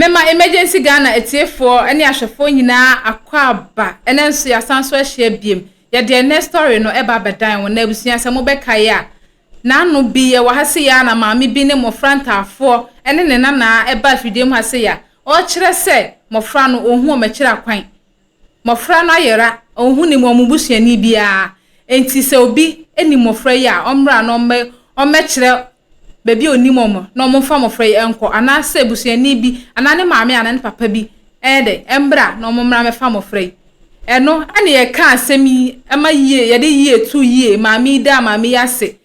Mema Emergency Ghana atiefoɔ ne ahwɛfoɔ nyinaa akwaaba. Ɛnɛ nso yɛasan so ahyia biem. Yɛde ɛnɛ story no ɛba abɛdan wo. Na abusua sɛ mobɛkae a, n'ano bi yɛwɔ ha sei ara na maame bi ne mmɔfra ntaafoɔ ne ne nanaa ɛba afidie mu ha sei a, ɔrekyerɛ sɛ mmɔfra no ɔnhu wɔn akyiri akwan. Mmɔfra no ayera, ɔnhu nim wɔn busuani biara. Enti sɛ obi nim mmɔfra yi a, ɔmmra na ɔmmɛ ɔmmɛkyerɛ baabi a ɔnim wɔn na wɔmfa mmɔfra yi nkɔ, anaasɛ busuani bi anaa ne maame anaa ne papa bi ɛnyɛ dɛ ɛmmra na wɔmmra mmɛfa mmɔfra yi. Ɛno ɛna yɛka asɛm yi ɛma yie, yɛde yie to yie, maame yi daa maame yi ase.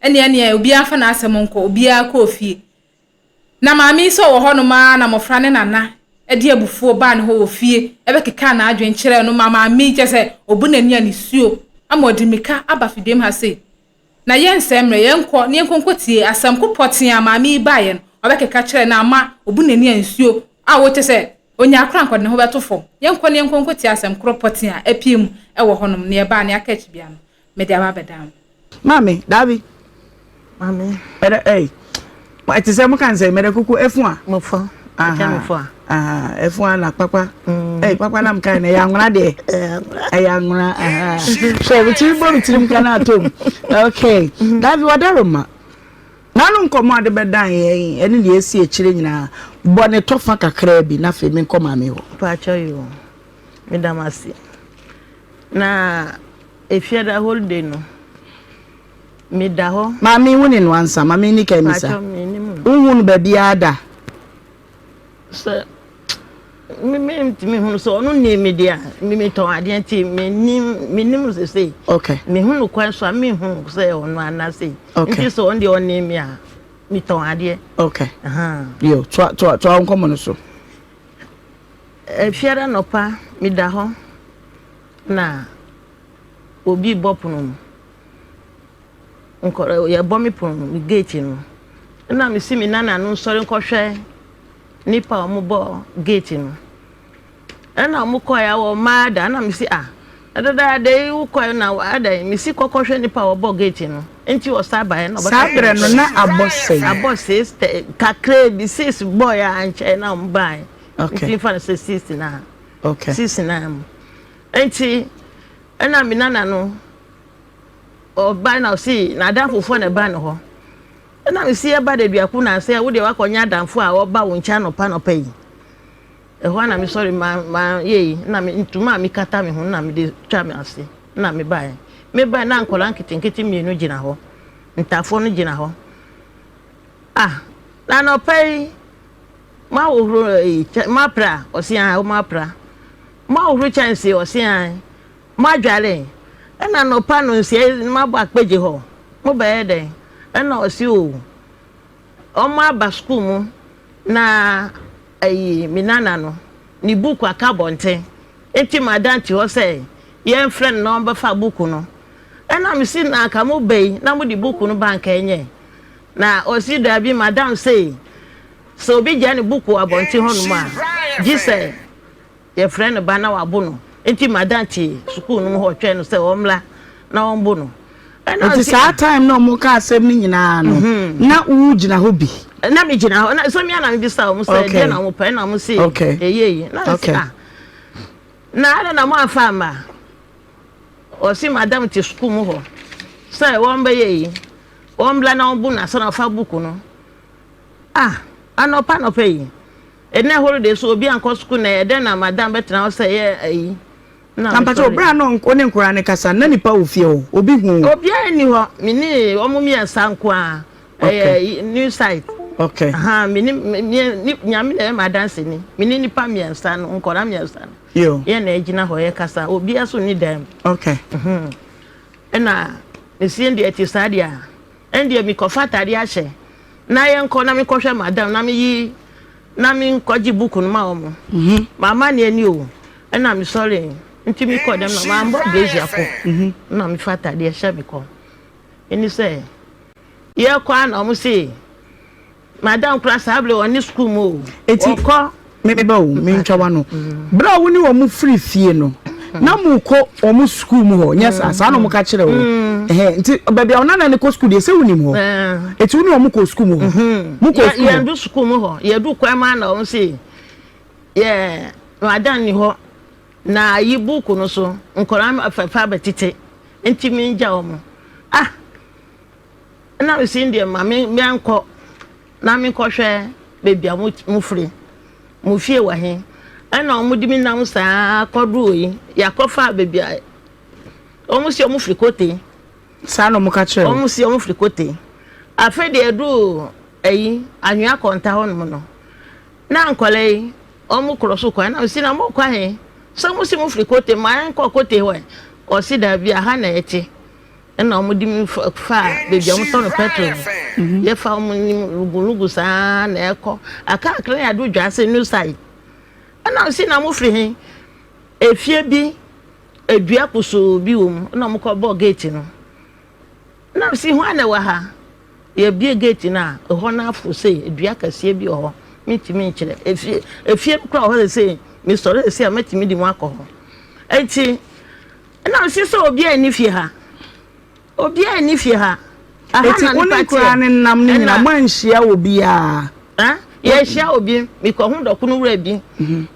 Ɛneɛ ɛneɛ obiara mfa n'asɛm nkɔ, obiara kɔɔ fie. Na maame yi sɛ ɔwɔ hɔnom ara na mmɔfra ne nana de abufuo baa ne hɔ wɔ fie bɛkekaa n'adwene kyerɛɛ no ma maame yi kyerɛ sɛ ɔbu n'ani a nisuo ama ɔde mmirika aba fidiem ha sei. Na yɛnsɛe mmerɛ, yɛnkɔ na yɛnkɔ nkɔtie asɛm ko pɔtee a maame yi baeɛ no ɔbɛkeka kyerɛɛ no ama ɔbu n'ani a nsuo a wo kyerɛ sɛ ɔnya koraa anka ɔde ne ho bɛto fam. Yɛnkɔ na yɛnkɔ nkɔtie asɛm korɔ pɔtee a apue mu wɔ hɔnom na yɛbaa na yɛaka akyi biara no mede aba abɛdan wo. Maame, daabi. Maame. Mɛdɛ ɛy. Ɛte sɛ mo kan sɛ mɛdɛ kuku efu a. Mo fɔ. Ɛkyɛ mi fɔ a. Efu a na kpakpa. Ɛy kpakpa na mo kan na ɛyɛ anwona deɛ. Ɛyɛ anwona. Hwɛ mi tiri bɔ mi tirim kan atom. Okay. Daabi wadaroma. N'ano nkɔmɔ ade bɛdan yɛn ɛne deɛ esi akyire nyinaa. Bɔ ne tɔfa kakraa bi na afei mi nkɔ maame hɔ. Paakyɛ yi o. Medam ase. Na. Efiada holiday no, me da hɔ. Maame wo ne no ansa? Maame ni kan misa. Paatwɔ me nim no. Wo hu no baabiara da? Sɛ me me ntumi hu no sɛ ɔno nim me deɛ a me me tɔn adeɛ nti me nim me nim no sesei. Okay. Me hu no kwan so a me hu no sɛ ɔno anasei. Okay. Nti sɛ ɔno deɛ ɔnim me a me tɔn adeɛ. Okay. Yo toa toa toa wo nkɔmɔ no so. Efiada nɔpa me da hɔ. Na obi rebɔ pono mu. Nkɔla yɛrebɔ me pono no, me gate no. Ɛna mesi me nana no nsɔre nkɔhwɛ nipa a wɔbɔ gate no. Ɛna wɔkɔɛ a wɔmaa da. Ɛna mesi ah ɛdadaada yi wokɔɛ na ada yi mesi kɔkɔhwɛ nipa a wɔbɔ gate no. Nti ɔsa baeɛ na ɔbɛka Saa berɛ no na abɔ sɛn? Abɔ six kakraa bi six bɔɔyɛ a ankyɛ na wɔn baeɛ. Okay. Nti nfa no sɛ six na. Okay. Sisi nan mu. Nti ɛna me nana no ɔba na ɔsi n'adanfofoɔ na ɛba ne hɔ. Ɛna me si ɛba da biako na sɛ wo deɛ wakɔnya adamfo a ɔba wo nkyɛn anɔpa anɔpa yi. Ɛhɔ na me sɔre ma ma yɛ yi na me ntoma a mekata me ho na mede twa me ase na me baeɛ. Me baeɛ na nkwadaa nketenkete mmienu gyina hɔ. Ntafoɔ no gyina hɔ. Ah, na anɔpa yi Moahohoro eyi kyɛ moapra? Ɔse aane, moapra. Moahohoro kyɛnse? Ɔse aane. Moadware? Ɛna anɔpa no nsia yi moabɔ akpagye hɔ, mobɛyɛ dɛn? Ɛna ɔse oo, ɔmo aba sukuu mu na ayi me nana no ne buuku aka abɔnten nti madan te hɔ sɛ yɛmfrɛ no na ɔmbɛfa buuku no. Ɛna mese na anka moba yi na mode buuku no ba anka ɛnyɛ? Na ɔse daabi madam sei Sɛ obi gya ne book wɔ abɔnten hɔnom a, gye sɛ yɛfrɛ no ba na wabo no. Enti madam te sukuu no mu hɔ twɛn no sɛ ɔmmra na ɔmbo no. Ɛna Nti ɔse saa ah. time na ɔmo ka asɛm no nyinaa no, na wo gyina hɔ bi? Na me gyina hɔ, na sɛ me ara na me bisa wɔn sɛ Okay. deɛ na wɔn pɛ, ɛna wɔn se Okay. ɛyɛ yi. Na me se Okay. ah, na adɛn na mo amfa amma? Ɔse madam te sukuu mu hɔ sɛ wɔn bɛyɛ yi, wɔn mmra na wɔn bo no ansa na wɔfa book no. Ah, anɔpa anɔpa yi, ɛnɛ holiday so obi ankɔ sukuu na ɛyɛ dɛn na madam bɛtena hɔ sɛ ɛyɛ ayi. Na mpakyɛ obere a na wo ne nkwadaa no kasa na nipa wɔ fie hɔ obi hu wo? Obiara nni hɔ, me ne wɔn mmiɛnsa nko ara. Ɛyɛ new site. Okay. Aha, me ne me nyame na ɛyɛ m'adanseni. Me ne nipa mmiɛnsa no, nkwadaa mmiɛnsa no. Yo. Yɛn na ɛgyina hɔ yɛkasa, obiara so nni dan mu. Okay. Ɛna mesie deɛ ɛte saa deɛ a. Ɛndeɛ mekɔfa ataadeɛ ahyɛ na yɛnkɔ na menkɔhwɛ madam na meyi na menkɔgye book no ma wɔn. M'amanneɛ ni o. Ɛna mesɔree nti mekɔɔ dɛm na mambɔ brazier ko na mefa ataadeɛ hyɛ me kɔ. Ɛni sɛ yɛkɔ a na wɔn se madam kora saa berɛ ɔne sukuu mu o. Eti Ɔkɔ. meba o mentwa w'ano. Berɛ a wo ne wɔn firi fie no na mokɔ wɔn sukuu mu hɔ nyɛ saa saa na wɔn ka kyerɛ wo. Ɛhɛn nti baabi a wo nana no kɔ sukuu deɛ sɛ wonim hɔ? Eti wo ne wɔn kɔ sukuu mu hɔ? Mo kɔ sukuu hɔ? Yɛndu sukuu mu hɔ. Yɛdu kwan mu a na wɔn se yɛ madam ni hɔ na ayi buuku no so nkwadaa fɛfɛ abɛtete nti mengya wɔn. Ah! Ɛna mesi deɛ ma me menkɔ na menkɔhwɛ baabi a mofiri. Mo fie wɔ he? Ɛna wɔde me nam saa kɔduu yi yɛakɔfa baabi a Wɔn si wɔn firi kote. Saa na wɔn ka kyerɛ wo. Wɔn si wɔn firi kote. Afei deɛ ɛduu ɛyi anwea kɔnta hɔ nom no, na nkɔla yi wɔn korɔ so kwan na si na mo kɔ he? Sɛ mo si mo firi kote ma yɛn kɔ kote hɔ ɛ. Ɔsi daabi aha na ɛte. Ɛna wɔn de mi fa baabi a wɔn tɔ no petrol no. Mhm. Yɛfa wɔn nim lugulugu saa na ɛkɔ. Aka akra yɛ ado dwa ase new side. Ɛna ɔsi na mo firi he? Efie bi Dua kusuu bi wɔ mu na wɔkɔbɔɔ gate no. Na mese, Hwan na ɛwɔ ha? Yɛbue gate no a, ɛhɔ no afo sei, dua kɛseɛ bi wɔ hɔ. Mentumi nkyerɛ. Efie, efie no koraa wɔ hɔ sesei, mesɔre sesei a mɛtumi de mu akɔ hɔ. Enti, na mese sɛ obiara nni fie ha. Obiara nni fie ha. Aha Eti na wo ne nipa nkoraa teɛ. no nam no nyinaa, Ɛna moanhyia obiara? Ah, yɛhyia obi, mekɔhu dɔkono wura bi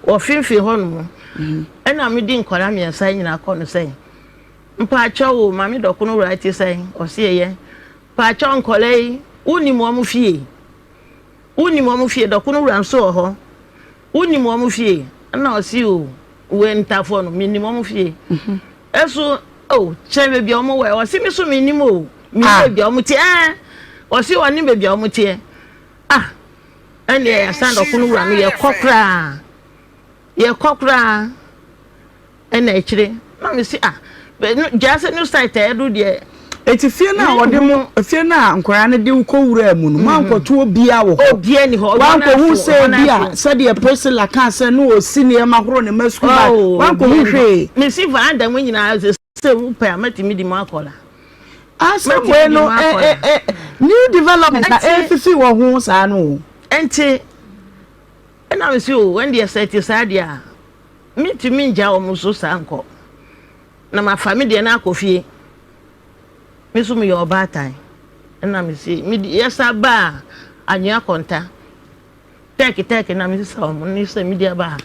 wɔ finfin hɔ nom. Ɛna medi nkwadaa mmiɛnsa nyinaa kɔ no sɛ, mpaakyɛw o, maame dɔkono wura te sɛn? Ɔse ɛyɛ. Mpaakyɛw nkwadaa yi, wonim wɔn fie? Wonim wɔn fie? Dɔkono wura nso wɔ hɔ. Wonim wɔn fie? Ɛna ɔse o, wei ntafoɔ no, menim wɔn fie. Ɛso o, kyerɛ baabi a wɔn wɔ. Ɔse me so menim o, menim baabi a wɔn te. Ɛɛ, ɔse ɔnim baabi a wɔn teɛ. Ah, ɛnneɛ yɛasan dɔkono wura no, yɛkɔ koraa. Yɛkɔ koraa. Ɛna akyire na mesi ah, gyaa sɛ new site a ɛdo deɛ. Eti fie no a wɔde mo fie no a nkwadaa no de wo kɔ wuraa mu no, moankɔto obiara wɔ hɔ? Obiara ni hɔ. Wankɔhu sɛ bi a sɛdeɛ Priscilla kaa sɛ no ɔsi nneɛma horo ne mma sukuu bag, wankɔhu hwee? Mesi veranda mu nyinaa sɛ sɛ wopɛ a mɛtumi de mu akɔla. Asɛm wei no ɛ ɛ new development na ɛrefifi wɔ ho saa no o. Nti ɛna mesi o, ɛndeɛ sɛ ɛte saa deɛ a mentumi ngya wɔn so saa nkɔ. Na mafa me deɛ no akɔ fie. Me nso meyɛ ɔbaatan. Ɛna mesi me yɛsa baa anwea kɔnta. Tɛɛke tɛɛke na mesesa wɔn ne sɛ mede aba ha.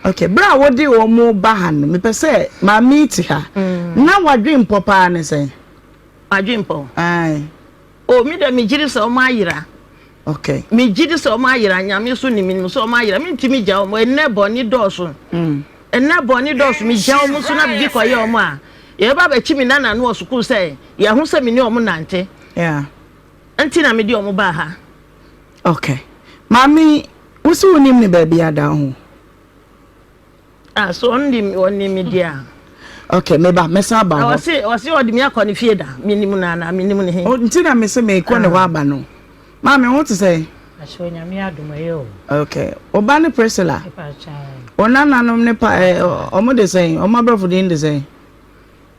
Okay, bere a wode wɔn ba ha no, mepɛ sɛ maame yi te ha. Mm. Na wadwen mpɔ paa ne sɛn? Madwen mpɔ? Ae. O, me deɛ megye di sɛ wɔn ayera. Okay. Megye di sɛ wɔn ayera, Nyame so nim menim sɛ wɔn ayera. Mentumi gya wɔn, ɛnnɛ bɔne dɔɔso. Mm. Ɛnnɛ bɔne dɔɔso, megya wɔn so na biribi kɔyɛ wɔn a, yɛbɛba abɛkyi me nana no wɔ sukuu sɛ yɛahu sɛ me ne wɔn nante. Yeah. Nti na mede wɔn baa ha. Okay. Maame, wo se wonim ne baabi ada ho? Ah, so ɔno de ɔnim me deɛ a. Okay, meba, mɛsan aba hɔ. Ɔse ɔse ɔde me akɔ ne fie da. Menim no anaa menim ne he. Nti na mese mekɔ ne hɔ aba no. Maame, wo te sɛn? Ahyɛ Onyame adom ɛyɛ o. Okay. Wo ba ne Priscilla? Wo nananom ne pa eh, ɔmo de sɛn? Ɔmo abrɔfo din de sɛn?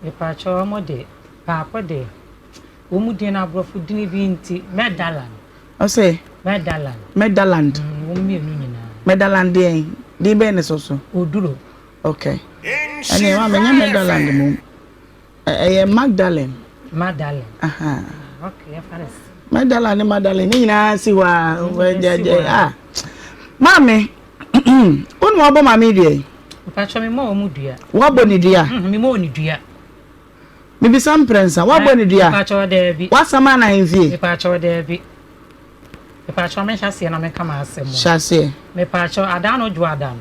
Mepakyɛw ɔmo de, baako de, wɔn din no aborɔfo dini bi nti, Mɛdaland. Ɔse? Mɛdaland. Mɛdaland. Mm, wɔn mmienu nyinaa. Mɛdaland deɛn? Din bɛn ne so so? Oduro. Okay. Ɛnneɛ maame nyɛ Mɛdaland mmom. Ɛyɛ Magdalene. Magdalene. Aha. Okay, yɛfa no sɛ. Magdalene ne Magdalene ne nyinaa si hɔ a. Ah. Maame, wo na wabɔ maame dua yi? Mpakyɛ me mɔ wɔn dua. Wabɔ ne dua? Mm, me mɔ ne dua. Mebisa mprɛnsa, wabɔ ne dua? Mpakyɛ daabi. Wasama na ahemfie? Mpakyɛ daabi. Mepakyɛw menhyɛ aseɛ na menka m'asɛm. Hyɛ aseɛ. Mepakyɛw adaa no dwo ada no.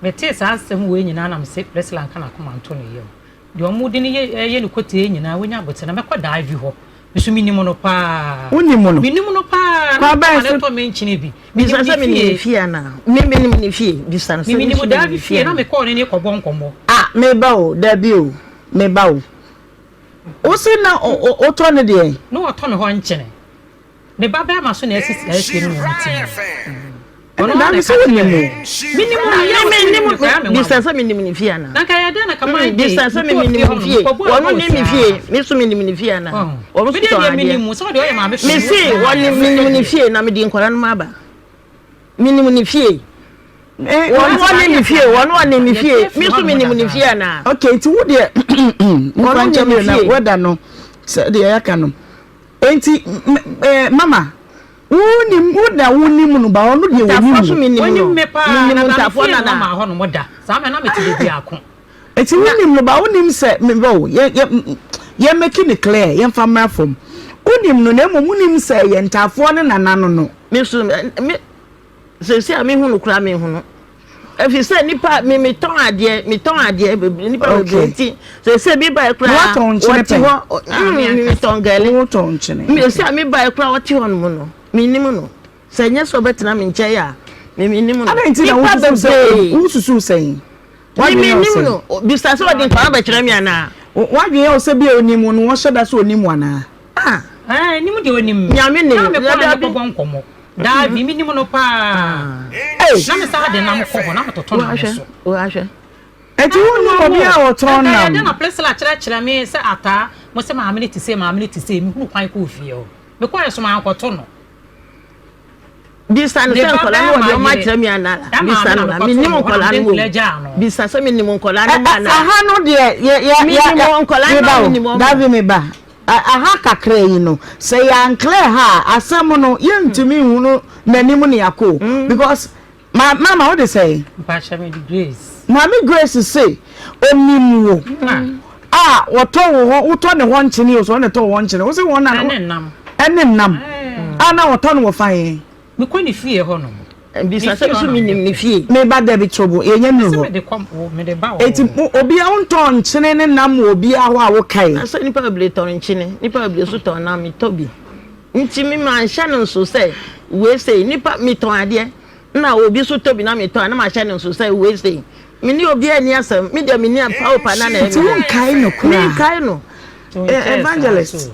Metee saa asɛm wei nyinaa na mese Priscilla nka n'akoma nto ne yam. Deɛ wɔn de no yɛ ɛyɛ no kotee nyinaa wɔnya abotire na mɛkɔ Davy hɔ. Me nso menim no paa. Wonim no? Menim no paa. Kwan bɛn so? Na tɔ me nkyene bi. Bisa sɛ menim ne fie anaa? Me menim ne fie. Bisa no sɛ me nso menim ne fie anaa? Na mekɔɔ ne ne kɔbɔ nkɔmmɔ. Ah meba o, dabi o, meba o. Wose na wotɔ ne deɛn? Na ɔtɔ me hɔ nkyene. Ne ba bɛrima so na asi saa efie no wɔ ne ti mu. Ɔno ara na ɛka kyerɛɛ me. Menim no yɛ wo sɛ menim no koraa me Bisa sɛ menim ne fie anaa? Na nka ɛyɛ dɛn na ka man de Bisa sɛ menim ne fie. Wɔn ne me fie. Me nso menim ne fie anaa? Wɔn nso tɔn adeɛ. Menim sɛ ɔde ɔyɛ maame fɛ. Mese wɔn menim ne fie na mede nkwadaa no aba. Menim ne fie. Wɔn wɔne ne fie, wɔn wɔne ne fie, me nso menim ne fie anaa? Okay, nti wo deɛ, nfa nkyɛn mi na wɛda no. Sɛ deɛ yɛaka no. Enti eh, mama, wonim, wo na wonim no, ba ɔno deɛ wɔnim Ntafoɔ so no. menim Wɔnim no. me paa, Menim na na ntafoɔ mefie na nana. ɔma hɔ nom da. Saa mmerɛ na mete baabi ako. Enti wonim no, ba wonim sɛ, me ba o, yɛ, yɛ, yɛ make no clear, yɛmfa mmra fam. Wonim no, na mmom wonim sɛ ɛyɛ ntaafoɔ ne nana no no. Me nso, me, seesei a mehu no koraa menhu no. Ɛfiri sɛ nipa me metɔn adeɛ metɔn adeɛ bebree nipa bebree nti seesei mi ba koraa wɔte hɔ mm metɔn gɛle wotɔn nkyene seesei a mi ba koraa wɔte hɔ nom no menim no sɛ nyɛ sɛ ɔbɛtena me nkyɛn a me menim no nipa bebree wosusu sɛn me menim no bisa sɛ ɔde nkwadaa bɛkyerɛ me anaa wadwene yɛ wo sɛ bi a onim no wɔhyɛ da sɛ onim anaa ah nim deɛ onim nyame nim na mekɔ a mekɔbɔ nkɔmmɔ Daabi, menim no paa. Na me saa de nam kɔ hɔ, na metoto nam so. Wahwɛ. Eti wonnim obi a ɔtɔn nam? Ɛbɛyɛ dɛ na Priscilla kyerɛkyerɛ me sɛ ataa, mo sɛ maame no te sei, maame no te sei, mehunu kwan kɔɔ fie hɔ. Mekɔɛ nso mankɔto no. Bisa no sɛ nkɔla no wɔde ɔmo akyerɛ me anaa? Bisa no na menim nkɔla no wɔ Bisa sɛ menim nkɔla no mu anaa? Aha no deɛ yɛ yɛ yɛ menim nkɔla no menim ɔmo. Davi me ba. Aha kakra yi no sɛ yɛanclear ha a asɛm no yɛntumi nhunu n'anim ne yɛakɔ o because ma mama wode sɛn? Mpakyɛ mede Grace. Maame Grace se onim wo a wɔtɔ wo hɔ wotɔ ne hɔ nkyene o sɛ ɔne tɔ wo hɔ nkyene wo se wɔn na Ɛne nam. Ɛne nam a na wɔtɔ no wɔ fa he? Mekɔ ne fie hɔ nom. Bisa sɛ nso menim ne fie. Me ba dabi trobo yɛnya nuru hɔ. Mede kɔ wo mede ba wɔ. Eti obia wontɔn nkyene ne nam wɔ obia hɔ a wokae. Asɛ nipa bebree tɔn nkyene nipa bebree nso tɔn nam metɔ bi nti me manhyɛ no nso sɛ wei sei nipa metɔn adeɛ na obi nso tɔ bi na metɔn a na mahyɛ no nso sɛ wei sei me ne obiara nni asɛm me deɛ menni paopa na na ɛyɛ Nti wonkae no koraa. Menkae no. Evangelist.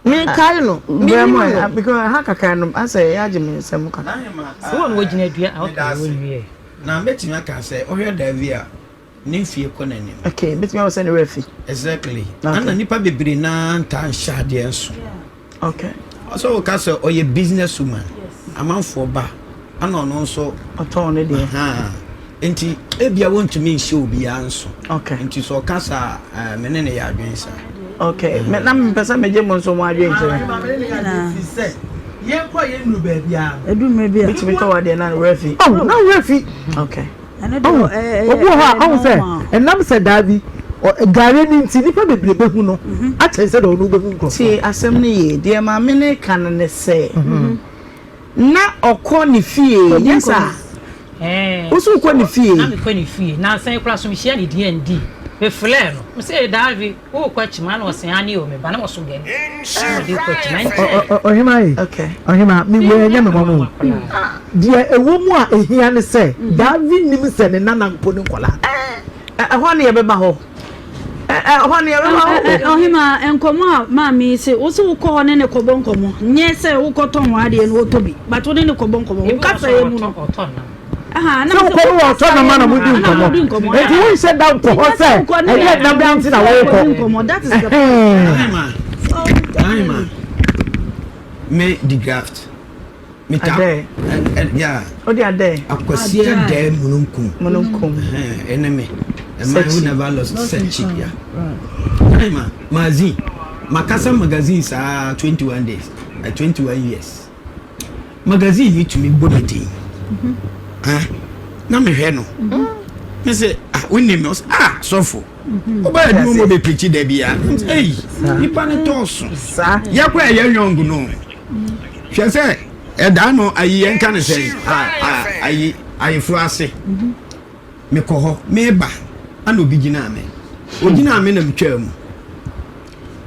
Menkae no. Brɛ mu ɛ, because ha kakra no asɛ ɛyɛ agye me nsam kakra. Sɛ wɔn wɔgyina dua a ɔka wɔn wie. Na mɛtumi aka sɛ wohwɛ Davi a ne mfie kɔ n'anim. Okay, mɛtumi ahwɛ sɛ ne werɛ afi. Exactly. Ɛna nipa bebree naa ntaa nhyɛ adeɛ nso. Okay. Ɔsɛ woka sɛ ɔyɛ business woman. Amanfoɔ ba ɛna ɔno nso. Ɔtɔn ne deɛ. Nti ebia wontumi nhyɛ obiara nso. Okay. Nti sɛ ɔka saa a, me ne no yɛ adwene saa. Okay. Me na mepɛ sɛ megye mo nso mo adwene kyerɛ. Sɛ yɛnkɔ yɛn nuru baabiara no. Edu mmerɛ bi a. Bitumi tɔ wadeɛ na ne werɛ fi. Oh, na werɛ fi. Okay. Oh, obi wɔ hɔ a ɔhu sɛ ɛnam sɛ daabi gare no nti nipa bebree bɛhu no akyɛn sɛ deɛ ɔno bɛhu nkurɔfoɔ. Tie asɛm no yie. Deɛ maame no reka no ne sɛ. Na ɔkɔ ne fie, nyɛ saa? Wo so wokɔ ne fie? Na mekɔ ne fie. Nansa yi koraa so mehyia ne DND. Mefrɛɛ no. Mese, Ee Daavi, worekɔ Akyima? Na ɔse, Aane o, me ba. Na wɔso gari na wɔde rekɔ Akyima. Ɛnkyɛe. Ɔhema ee, ɔhema, me wei ɛnyɛ me nwanwa o. Deɛ ɛwɔ mu a ɛhia ne sɛ, Daavi nim sɛ ne nana mpo ne nkwadaa no. Ɛhɔ ne yɛbɛba hɔ. Ɛhɔ ne yɛbɛba hɔ o. Ɔhemaa, nkɔmmɔ a maame yi se, wo se wokɔ hɔ ne no kɔbɔ nkɔmmɔ, nyɛ sɛ wokɔtɔn w'adeɛ no ɔtɔ bi, but wo ne no kɔbɔ nkɔmmɔ, wo kasaeɛ mu no. Aha, na Sɛ me wokɔ sɛ no wo wɔtɔ nam a na kasaeɛ mu, modi ana nkɔmmɔ. modi nkɔmmɔ. Enti wonhyɛ da nkɔ hɔ Nyɛ sɛ sɛ wokɔ ne ɛyɛ nam bi nti na adamfoɔ worekɔ. kɔdi nkɔmmɔ, that is the point. Ɛhɛn. Naima, Naima, me di graft. Mita Adɛ. Yeah. Ode adɛ. Akwasi adɛ mununkum. Mununkum. Ɛne me. A man who never lost Sechi. Yeah. Naima, magazine. Makasa magazine saa 21 days. Uh, 21 years. Magazine ni tumi bɔ me din. Ah, na mehwɛ no. Me sɛ, ah, wonim me. Ah, sɔfo. Wobɛyɛ adwuma mu bɛpirikyi da bia. Ei, nipa no tɔɔso. Yɛkɔ ɛyɛ yɔngo no. Hwɛ sɛ ɛdaa no ayi yɛn ka ne sɛn ayi ayeforo ase mekɔ hɔ meba ana obi gyinaa me ogyinaa me na metwaa mu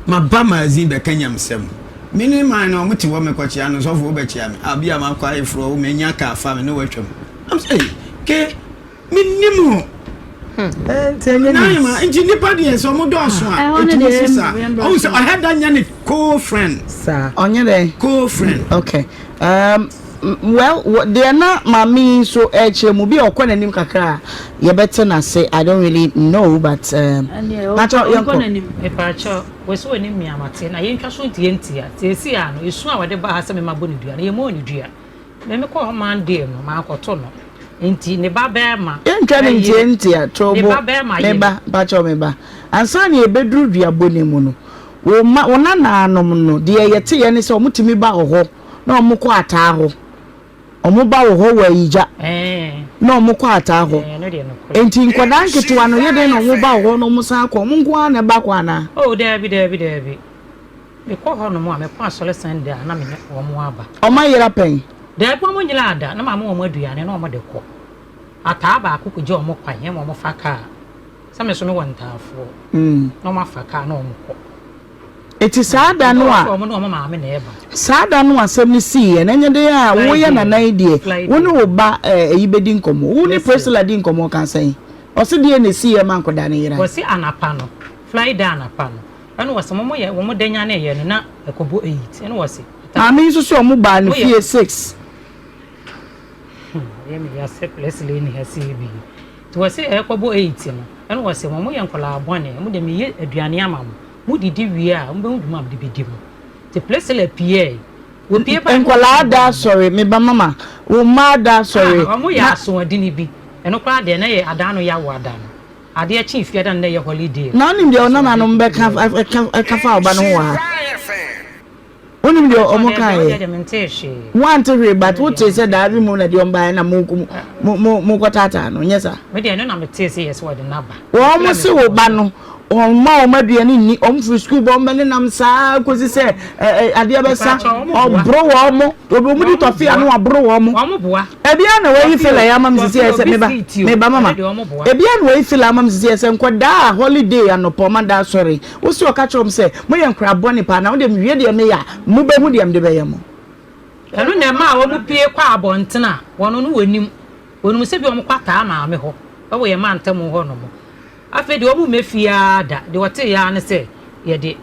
maba magazine bɛka nyamsɛm me ne man no ɔmo te hɔ mekɔkyea no sɔfo wobɛkyea me abi a makɔ ayeforo wo manya kaa fa me ne watwam am sɛ ke Mennim o. Naima, nti nipa deɛ sɛ ɔmo dɔɔso a, ɛtumi si saa. Ɔhu sɛ ɔhɛ da nyɛ ne co-friend. Saa. Ɔnyɛ dɛn? Co-friend. Okay. Um, well, deɛ na maame yi nso ɛkyerɛ mu bi a ɔkɔ n'anim kakra a yɛbɛte n'ase. I don't really know but um, Pakyɛ yɛnkɔ. Mepakyɛ, wɔsi wɔ ne mmiamate na yɛntwa so ntiantia. Seesei a no, esu a wɔde baa ha sɛ mema bɔ ne dua no, yɛmmɔɔ ne dua. Me mekɔɔ hɔ Monday no, mankɔto no. Nti ne ba bɛɛma. Yɛntwa no ntiantia, Ne Tobo, ba bɛɛma me yere. ba, mpakyɛw me ba. Ansa na yɛbɛduru duabɔ no mu no, Wo mma, wo nanaanom no, deɛ yɛteeɛ ne sɛ wɔtumi ba wo hɔ na wɔkɔ ataa hɔ. Wɔba wo hɔ wɔ ayigya na wɔkɔ ataa hɔ. Enti nkwadaa nketewa no, yɛ dɛn na wɔba wo hɔ na wɔsan kɔ? Wɔn nko ara na ɛba kɔ anaa? Oh, daabi, daabi, daabi. Mekɔ hɔnom a, mekɔ asɔre Sunday a, na me ne wɔn aba. Wɔayera pɛn? Daabi, wɔnyeraa da. Na mama wɔn aduane na wɔde kɔ. Ataa baako kɔgya wɔn kwan ma wɔfa kaa. Sɛ me nso mewɔ ntaafoɔ na wɔafa kaa na wɔkɔ. Eti saa da no a. Wɔn ne wɔn maame na ɛba. Saa da no asɛm no siiɛ no, ɛnyɛ den a woyɛ nana yi deɛ, wo ne wo ba ɛyi bɛdi nkɔmmɔ. Wo ne Priscilla di nkɔmmɔ ɔka sɛn? Ɔse deɛn na ɛsiiɛ ma nkwadaa no yerae? Wɔse anapa no, Friday anapa no, ɛna wɔse wɔn yɛ wɔn da nyaneeɛ no na ɛkɔbɔ eight, ɛna wɔse. Maame yi nso se wɔn baa ne fie six. Hmm, ɛyɛ me ya sɛ Priscilla nni ha sei bi. Nti wɔse ɛrekɔbɔ eight no, ɛna wɔse wɔn yɛ nkwadaa bɔne, wɔn deɛ meyɛ aduane ama mo, mo didi wie a, mobɛhu dwuma a mede bɛdi mo. Nti Priscilla pieeɛ, wɔpie baeɛ no. Nkwadaa da asɔre, me ba mama, wo mma da asɔre. Ah, wɔn yɛ asoɔdene bi, ɛno koraa deɛ na ɛyɛ adaa no yawo ada no, adeɛ kyee fiada no na ɛyɛ holiday no. Na wonim deɛ wo nananom bɛka ɛka fa wo ba no ho wɔ ha? Wonim deɛ ɔmo kaeɛ? Woante hwee but wotee sɛ daabi mu na deɛ ɔmo baeɛ na mo mo mo kɔtaataa no nyɛ saa? Wɔn se wo ba no wɔn ma wɔn aduane nni wɔn firi sukuu bɔ wɔn bɛ nenam saa kosi sɛ ɛ adeɛ bɛsa ɔboro wɔn mo obi wɔn di tɔfe ano aboro wɔn mo ebia na wɔayi fila yɛ ama mi sisi ɛsɛ meba meba mama ebia na wɔayi fila ama mi sisi ɛsɛ nkɔdaa holiday anɔpɔ ɔma da asɔre. Wo se ɔka kyerɛ wɔn sɛ, Moyɛ nkoraa bɔne paa, na wo deɛ mewie deɛ meyɛ a, mobɛhu deɛ mede bɛyɛ mo. Ɛno na ɛmaa wɔpue kɔɔ abɔntene a wɔn no wɔnnim. Wɔnim sɛ bi wɔkɔ ataa maame hɔ wɔ yɛn mantam hɔ nom. Afei deɛ wɔmma fie ara da. Deɛ wɔteeɛ ara ne sɛ yɛde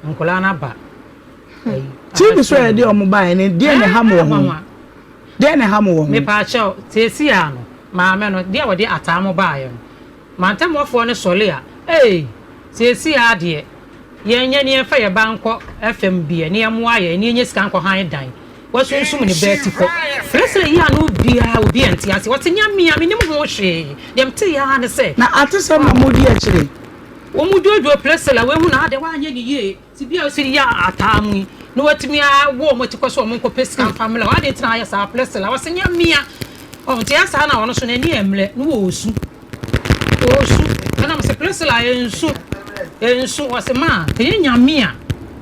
nkwadaa no aba ayi. TV so a yɛde wɔn baeɛ no, deɛn na ɛha mo wɔ ho? Deɛn na ɛha mo wɔ ho? Mepaakyɛw, seesei ara no, maame no, deɛ wɔde ataa mo baeɛ no, Mantamuafoɔ no sɔre a, ei, seesei ara deɛ, yɛnyɛ ne yɛmfa yɛn ba nkɔ fam bi ɛ, ne yɛmmoa yɛn, ne yɛnya sika nkɔ han dan. Wasunsum ne ba atikɔ. Frɛsrɛ yi ano biara, obi nte aseɛ. Ɔte nyame a, mennim ho hwee. Deɛ meteeɛ ara ne sɛ. Na atesɛm na modi akyire. Wɔdwoodwoo Priscilla, wɔahu no, adɛn, woanyɛ no yie. Te bi a osi yɛ ataa mu yi na watumi awɔ wɔn atikɔ sɛ wɔn nkɔpɛ sika mfa mmrɛ wo adɛn nti na ayɛ saa Priscilla ɔse nyɛ mmea ɔho nti ɛyɛ saa na ɔno so n'ani yɛ mmerɛ na ɔresu ɔresu ɛna mese Priscilla ɛnsu ɛnsu ɔse ma ɛyɛ nyame a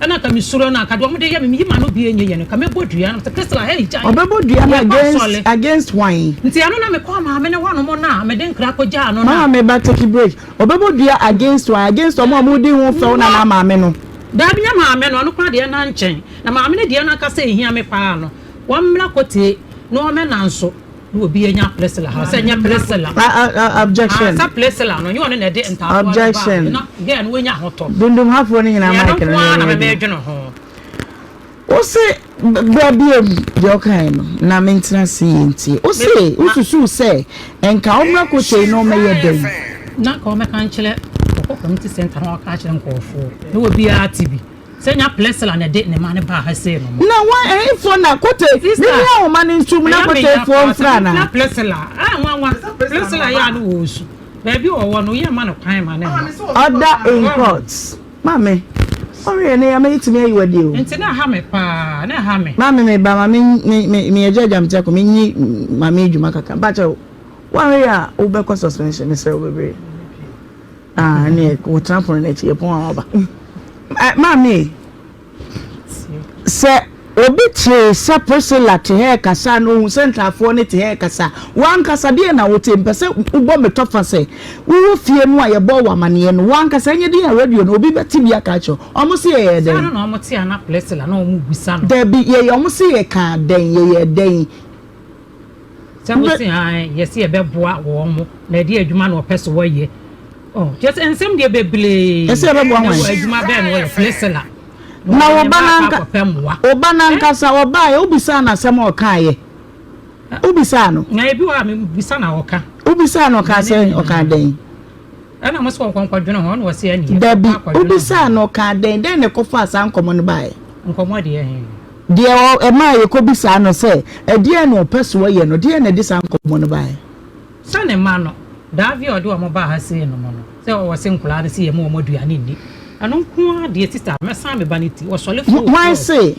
ɛna nka mesuro no anka deɛ wɔde yɛ me meyi ma no bi ɛnyɛ yɛ no nka mɛbɔ dua na mese Priscilla hey gyae ɔbɛbɔ dua no against against hwan nti ɛno na mekɔɔ maame no hɔnom no a mede nkra kɔgyaa no na maame ba take break Ɔbɛbɔ dua against wɔn, against wɔn a wɔdi ho fɛw na na maame no. Daabi nyɛ maame no, ɔno koraa deɛ na nkyɛn, na maame no deɛ no ankasa ɛhia me paa no, wɔmmra kotee na wɔmmɛ nanso na obi anya Priscilla ha, sɛ nyɛ Priscilla. Objection. Ah, sɛ Priscilla no, nyɛ ɔno na ɛde ntaafoɔ no Objection. na girl no wanya ahotɔ. Dundumhafoɔ no nyinaa mic no yɛ ready. Ɛno nko ara na mɛmɛdwene ho. Wo se bra biom deɛ ɔkaeɛ no na mentena ase yie ntie. Wo se wosusuu sɛ nka ɔmmra kotei na ɔmmɛyɛ dɛn? Na nka ɔmmɛka nkyerɛ ɔkɔ community center na ɔka akyerɛ nkurɔfoɔ na obiara te bi sɛ nya Priscilla na ɛde ne ma no baa ha sei no mo. Na wɔn ɛhefoɔ na kotei Sister, me nua ahoma no ntum na ɛyɛ me ya koteifoɔ paa mfra sɛ anaa? mefrɛ Priscilla a nwanwa Priscilla yɛ a na ɔresu baabi a ɔwɔ no yɛmma no kwan ma no mma. Order in court. Maame, ɔhwɛ ne ya mɛtumi ayi wadi o. Nti na ɛha me paa, na ɛha me. Maame me ba ma me me me me agya agya me ti akɔ me nyi maame adwuma kakra. Mpakyɛ woahwɛ yɛ a wobɛkɔ suspension mesrɛ wo bebree. Ah, ne wotena pono n'akyi yɛ pon a waba. Maame, Sɛ obi tee sɛ Priscilla te ha rekasa na ohu sɛ ntaafoɔ no te ha rekasa, wo ankasa deɛn na wote? Mepɛ sɛ wobɔ me tɔfa sɛ wowɔ fie no a yɛbɔɔ wo amaneɛ no, wo ankasa ɛnyɛ den a radio no obi bɛte bi aka akyerɛ wo. Wɔn se yɛyɛɛ Saa dɛn? no na wɔn te a na Priscilla na wɔn rebisa no. Dabi, yɛyɛ, wɔn se yɛkaa dɛn? Yɛyɛɛ dɛn? Sɛ wo se ae, yɛse yɛbɛboa wɔn na ɛdeɛ adwuma na wɔpɛ sɛ wɔyɛ. Oh, kyerɛ sɛ nsɛm deɛ bebree. Ɛsɛ yɛbɛboa Na hwan? wɔ adwuma bɛn na wɔyɛ Priscilla. Na wo wɔde ba ne no mma akɔ anka akɔpɛ mmoa. wo ba no ankasa ɔbaeɛ wobisaa no asɛm a ɔkaeɛ? Wobisaa no? Na ebi wɔ hɔ a mebisa na ɔka. Wobisaa no ɔkaa Na ne sɛn? nyinaa. Ɔkaa dɛn? Ɛna mo sɛ wɔnkɔ nkɔdwene ho, ɛna wɔse ɛneɛ Dabi, wɔkɔ akɔdwene ho. wobisaa no ɔkaa dɛn? Dɛn na ɛkɔfaa saa nkɔmmɔ no baeɛ? Nkɔmmɔ deɛ he? Deɛ ɔ ɛmaa yɛkɔbisaa no sɛ ɛdeɛn na ɔpɛ sɛ ɔyɛ no, deɛn na ɛde saa nkɔmmɔ no baeɛ? Sɛ ne mma no, Davi a ɔde wɔn baa ha sei nom no, sɛ ɔse nkwadaa no se yɛmma wɔn aduane nni. Ɛno nko ara deɛ sister mɛsan me ba no ti. Ɔsɔre fo. Hwan se?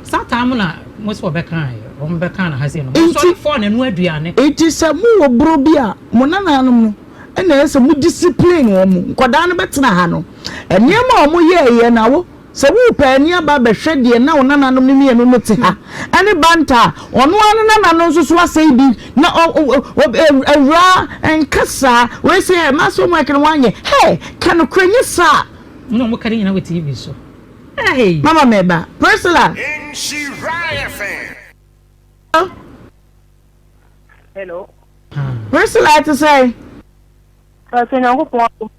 Saa time na mo sɛ wɔbɛka wɔn bɛka na ha sei no. Ɔsɔre fo na ɛno aduane. Nti sɛ mo wɔ buro bi a mo nananom no ɛna ɛyɛ sɛ mo discipline wɔn mo nkwadaa no bɛtena ha no nneɛma a wɔn yɛɛyɛ na wo sɛ wo pɛ ani aba abɛhwɛ deɛ na wo nananom no mmienu no te ha ɛne banta a ɔno ara ne nana no nso so asɛe bi na awuraa nka saa wei sɛ ɛ ma so homework no wanyɛ hey ka nokorɛ nyɛ saa. Na wɔn ka ne nyinaa wɔ TV so. Hey. Mama meba. Priscilla. Hello. Priscilla ɛte sɛ. Pastor Nyankopɔn adom.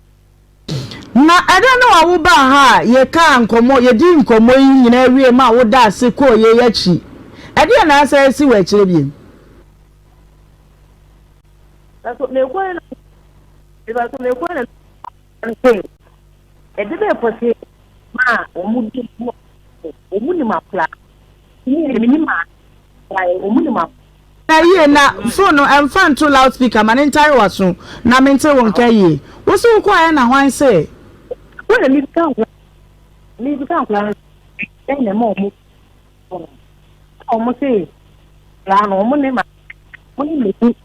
Na ɛda no a wobaa ha a yɛkaa nkɔmmɔ, yɛdii nkɔmmɔ yi nyinaa wie ma woda ase kɔɔ yei akyi, ɛdeɛn na asan asi wɔ akyire bio? Pastor mekɔɛ na Pastor mekɔɛ na sɛ ɛde bɛyɛ pɔtee ma wɔn di wɔn nim akora wɔn nim wɔn nim akora. Na yie na phone no ɛmfa nto loud speaker ma ne ntare w'aso na mente wo nka yie. Wo se wo kɔɔɛ na hwan se? Wo na mebisa nkora mebisa nkora no dɛn na ɛma ɔmo no ɔmo se nkora no ɔmo ne ma ɔmo ne mmebu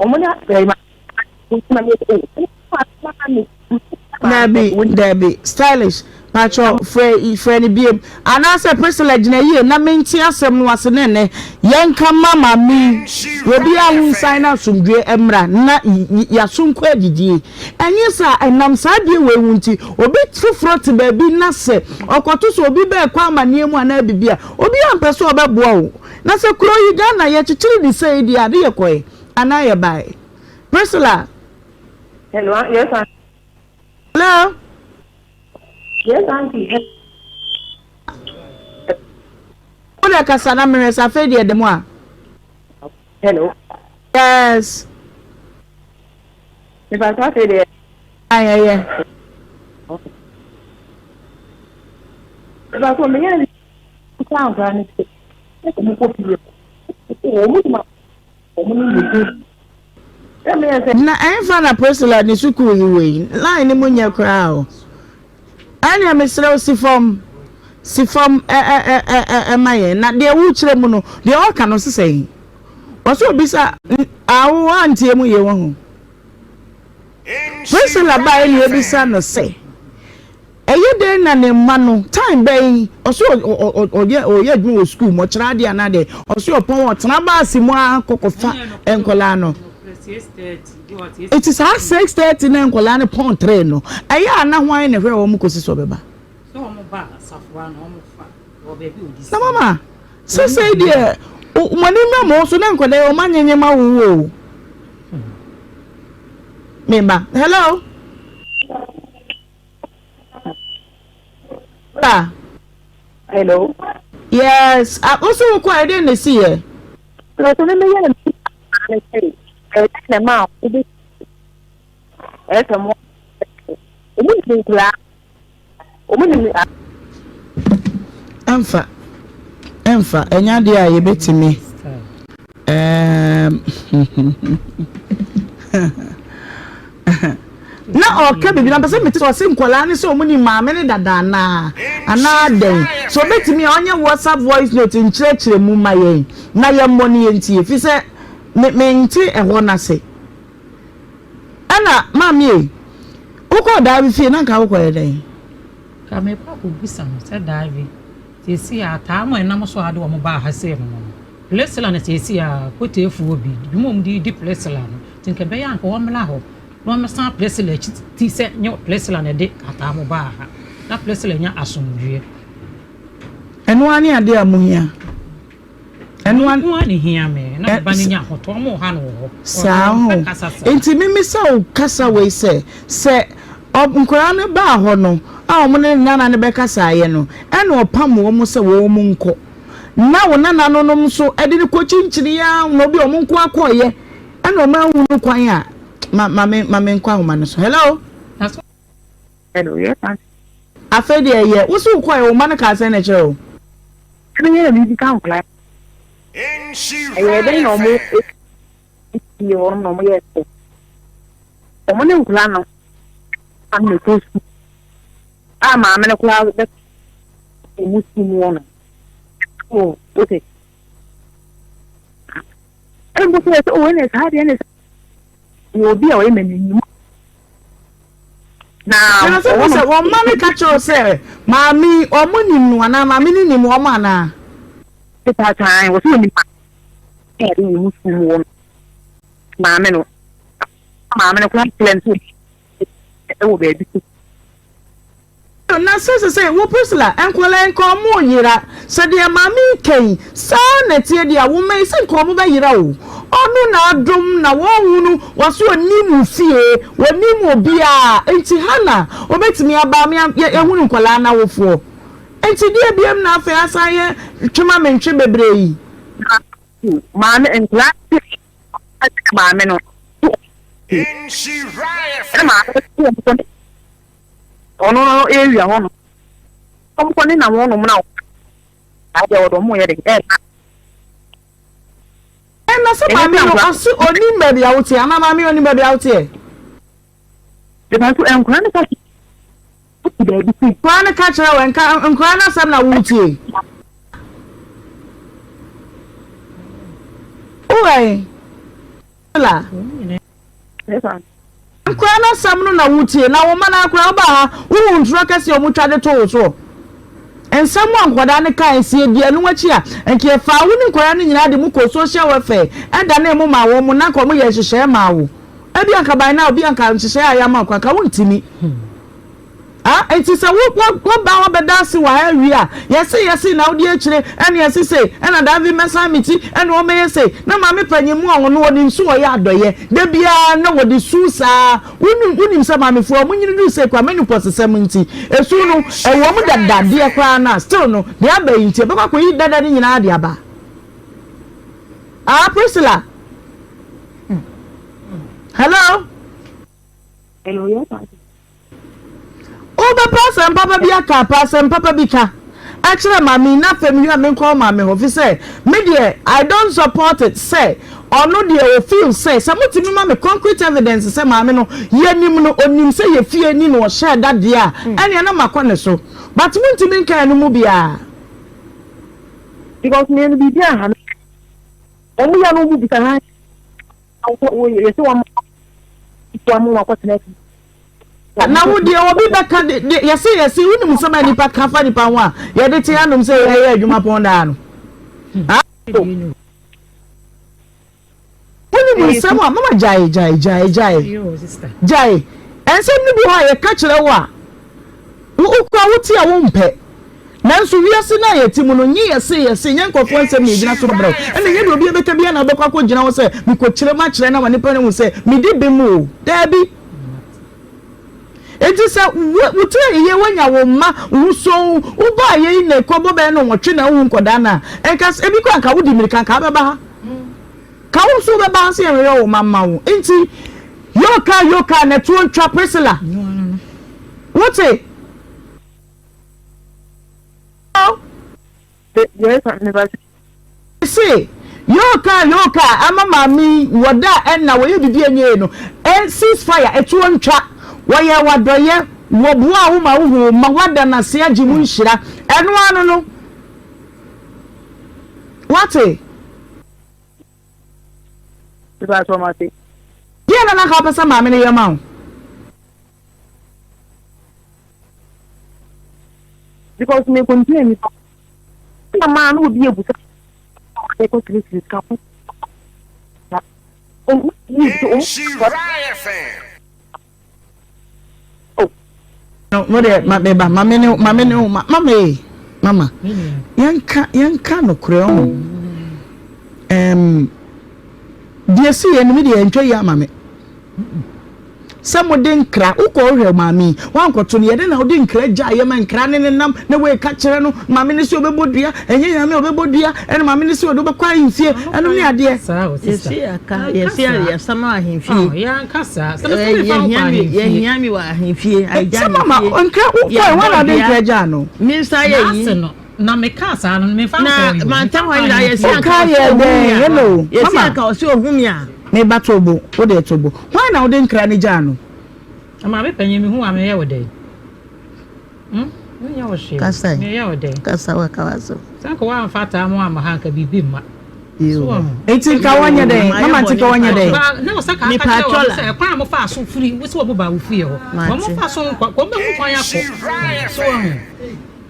ɔmo ne ɛma na me o Dabi dabi stylish patrɔ frɛ frɛ no biem anaasɛ Priscilla gyina yie na mente asɛm no ase ne nnɛ yɛnka ma maame yi obiara ho nsan na asomdwoeɛ mmra na yɛaso nkɔ adidie ɛnyɛ saa ɛnam saa adeɛ wei ho nti obi foforɔ te baabi na sɛ ɔkɔto sɛ obi bɛɛkɔ amanneɛ mu anaa biribi a obiara mpɛ sɛ ɔbɛboa wo na sɛ kuro yi Ghana yɛkyekyere ne sei deɛ ade yɛkɔe anaa yɛbae Priscilla Hello, yes, auntie. Hello. Yes, auntie. Wo de kasa na mehwɛ sɛ afei deɛ da mu a. Hello. Yes. Nipa sɛ afei deɛ. Ayɛyɛ. Nipa sɛ meyɛ ne nsa nkora ne sɛ wɔn kɔ fie wɔn mu wɔn ne ne Na ɛnfa na Priscilla ne sukuu yi wɔ yi? Line no mu nyɛ koraa o. Ɛnneɛ mesrɛ wo si fam, si fam ɛ ɛ ɛ ɛ ɛ ɛma yɛn. Na deɛ wokyerɛ mu no, deɛ ɔka no ɔse sɛn? Ɔse obisa awo antie mu yie wahu. Priscilla baeɛ na yɛbisa no sɛ. Ɛyɛ dɛn na ne mma no, time bɛn, ɔse ɔyɛ ɔyɛ adwuma wɔ sukuu mu, ɔkyerɛ adeɛ anaa dɛn, ɔse ɔpɔn ɔtena baase mu ara kɔ kɔfa nkwadaa no. Eti saa 6:30 na nkwadaa no pɔn 3 no, ɛyɛ a na hwan na ɛhwɛ wɔn kɔsi sɛ ɔbɛba? Na mama, sesei deɛ, mo ani mmra mo ho so na nkwadaa yi wɔn anyenye ma wo o. Meba, hello? Ba. Hello. Yes. Ah, wo so wokɔ a ɛdɛn na ɛsi yɛ? Na sɛ mɛmɛ yɛ ne sɛ ɛdɛn na ɛma wobɛ ɛsɛ mo ɔmo nim nkoraa ɔmo nim. Ɛmfa ɛmfa ɛnyɛ adeɛ a yɛbɛtumi ɛɛm Na ɔka biribi na mpɛ sɛ mete sɛ ɔse nkwadaa no sɛ wɔn nim maame no dada anaa anaa dɛn sɛ ɔbɛtumi a ɔnyɛ WhatsApp voice note nkyerɛkyerɛ mu ma yɛn na yɛmmɔ no yɛntie fi sɛ me mente ɛhɔ no ase ɛna maame ei wokɔɔ Daabi fie na nka wokɔyɛ dɛn? Nka mekɔ akɔbisa no sɛ Daabi seesei a ataa mo a ɛnam so a de wɔn baa ha sei no no Priscilla no seesei a koteefoɔ bi dwuma a wɔde redi Priscilla no nti nka ɛbɛyɛ a nka wɔmmra hɔ na wɔmmɛsan Priscilla akyi ti sɛ nyɛ Priscilla na ɛde ataa mo baa ha na Priscilla nya asomdwoeɛ. Ɛno ara ne adeɛ a mohia. Ɛno ara nko ara na ehia me na me ba no nya ahotɔ. Wɔn reha no wɔ hɔ. Saa ho. Ɔmpɛ kasa saa. Nti mimisa wo kasa wei sɛ, sɛ nkwadaa no baa hɔ no a wɔn ne ne nana no bɛkasaeɛ no, ɛna ɔpam wɔn sɛ wɔn nkɔ. Na wo nananom nso de no kɔkyinkyini ara na obi a wɔn nko ara kɔeɛ ɛna wɔn anhunu kwan a, ma ma me ma menkɔ ahoma no so. Hello? Hello, yes, auntie. Afei deɛ ɛyɛ, wo se wokɔeɛ wo mma no kaa sɛn na ɛkyerɛ wo? Ɛbɛyɛ na mebisa nkwadaa ɛyɛ dɛn na wɔn fie hɔ na wɔn yɛ sɛ wɔn ne nkwadaa no. no na ɛkɔ sukuu a maame no koraa bɛ ɔmo sukuu mu hɔ no. Oh, wote. Ɛna mpo sɛ oh ɛna saa deɛ ɛna wɔ obi a ɔyɛ m'anim. Na sɛ mo sɛ wɔn mma no ka kyerɛ sɛ maame wɔn nim no anaa maame no nim wɔn anaa. Pepaataa wɔ sɛ onim maame a ɛwɔ mu sukuu mu wɔ no maame no maame no koraa kyerɛ no sɛ ɛwɔ baabi so. Na sɛ sesei wo Priscilla nkwadaa yi nka ɔmo yera sɛ deɛ maame yi ka yi saa na ɛteɛ deɛ a wo mma yi sɛ nka ɔmo bɛ yera o ɔno na adom na wɔnhunu wɔse ɔnim wo fie ɔnim obiaa nti ha na ɔbɛtumi aba ama yɛahunu nkwadaa no awofoɔ nti deɛ biam na afei asan yɛ twema mentwe bebree yi. Maame nkwadaa no maame no ɛna maame no Ɔno no area hɔ no ɔmo kɔ ne nam hɔ nom na adeɛ wɔde ɔmo yɛ de ɛɛba. Ɛna sɛ maame no ɔse onim baabi a woteɛ anaa maame onim baabi a woteɛ. Ɛna nso nkora no ka kyerɛ baabi sɛ. Nkora no ka kyerɛ wɔ nka nkora no asɛm na wotie. Wowɛn. La. Nkora no asɛm no na wotie, na wo mma no ara koraa wobaa ha, wohuu ntorɔ kɛseɛ a wɔtwa de too wo soɔ. Nsɛm a nkwadaa no kae, sɛ yɛdi ɛno akyi a, anka yɛfaa wo ne nkwadaa no nyinaa de mo kɔɔ social welfare, danee mo maa wɔn, na anka wɔyɛɛ nhyehyɛeɛ maa wo. Ebia anka by now bi anka nhyehyɛeɛ a yɛama wo koraa, anka wontumi. Ah, enti sɛ wo, wo, woba wabɛda ase wɔ ha awie a, yɛse, yɛse na wodi akyire, ɛne yɛse sei, ɛna Davi mmɛsan me ti, ɛna ɔmmɛyɛ sei. Na maame panyin mu a ɔno ɔnim so ɔyɛ adɔeɛ, da biara na wɔde su saa. Wonim, wonim sɛ maamefoɔ a wɔnyini duru sei koraa, menopause sɛm nti, esu no, ɛwɔ mu dada deɛ koraa no a, still no, deɛ aba yi nti, ɛbɛkɔ akɔyi dada no nyinaa de aba. Ah, Priscilla. Hello? Hello, yes, auntie. Wobɛpɛ asɛm papa bi aka a, pɛ asɛm papa bi ka kyerɛ maame yi na afei mewie a menkɔ wo maame hɔ fisɛ me deɛ I don't support it sɛ ɔno deɛ o feel sɛ sɛ motumi ma me concrete evidence sɛ maame no yɛnim no ɔnim sɛ yɛ fie ni na ɔhyɛɛ da deɛ a ɛneɛ na makɔ ne so but montumi nka ɛno mu biara. Because me no biribi aha me wɔn yɛ no wɔn bisa ha yɛsɛ wɔn wɔn akɔtena fi. Na wo deɛ obi bɛka de de yɛse yɛse wonim nsɛm a nipa ka fa nipa ho a yɛde te anom sɛ yɛyɛ adwuma pɔn daa no. Wonim nsɛm a mama gyae gyae gyae gyae gyae nsɛm no bi hɔ a yɛka kyerɛ wo a wokura wote a wompɛ. Nanso wiase no a yɛte mu no nye yɛse yɛse nyɛ nkurɔfoɔ nsɛm na yɛgyina so brɛ wo ɛna nyɛ deɛ obi bɛka biara na wobɛkɔ akɔgyina hɔ sɛ mekɔkyerɛ mu akyerɛ no ama nipa no ahu sɛ medi bem o daabi. Enti sɛ wo tiri ayeyie woanya wo mma wo ho soo wobaa yei na ɛkɔbɔ bɛyɛ nnɔnwɔtwe na wohu nkɔdaa no a nka ebi koraa nka wodi mmirika nka wobɛba ha ka wo nso wobɛba ha sɛ yɛnhwehwɛ wo mma mma wo nti yoka yoka na ɛtoɔ ntwa Priscilla wote Se, Yoo kaa yoo kaa ama maame yi wɔ da a ɛnna wɔyɛ biribi a ɛnyɛ yie no, ɛ cease fire, ɛtoɔ ntwa, wɔyɛɛ wo adɔeɛ, wɔboaa wo ma wohuu wo mma, woada no ase agye mu nhyira, ɛno ara no no. Woate? Deɛn na na anka wopɛ sɛ maame no yɛ ma wo? Because me complain nipa na maa na obi ebusa ɛkɔ sirisiri sika ho na ɔmo yi bi ɔmo oh. No, mo deɛ ma me ba ma me ne ma me ne ma mama ee mama yɛnka yɛnka nokorɛ ho ɛɛm deɛ si yɛ no mi deɛ ntwa yi ama me. Sɛ mode nkra, wokɔ wohwɛ maame yi, woankɔto no, yɛde na wode nkra gyaa yɛ ma nkra ne ne nam na woeka kyerɛ no, maame no sɛ ɔbɛbɔ dua, ɛnyɛ nyame a ɔbɛbɔ dua, ɛna maame no sɛ ɔde wobɛkɔ ahemfie, ɛnom ne adeɛ. Yɛsi aka, yɛsi yɛsama ahemfie. Yɛhia mi wɔ ahemfie. Sɛ mama nkra wokɔɛ, wɔn na wode nkra gyaa no. Me nsa yɛ yi. Na me kaa saa no, me fa nkɔɔ yi o. Na mantam hɔ nyinaa yɛsi anka ɔsi ohun mi a. Hello, yɛsi anka ɔsi ohun mi a. Me ba tobo, wo deɛ tobo. Hwan na wode nkra no gyaa no? Na maame panyin mehu a meyɛ wo dɛn? Hmm? Menyɛ wo hwee. Kasa yi. Meyɛ wo dɛn? Kasa wa ka w'asɛm. Sɛ nka woamfa ataa mo amma ha nka biribi mma. So wɔ ho. Nti nka wɔnyɛ dɛn? Mama nti nka wɔnyɛ dɛn? Na wɔ sɛ ka aka kyerɛ wɔn sɛ ɛkwan a mofaa so firi wo sɛ wɔn baa wo fie hɔ. Wɔn fa so nkɔ, wɔn bɛhu kwan akɔ. So wɔ ho.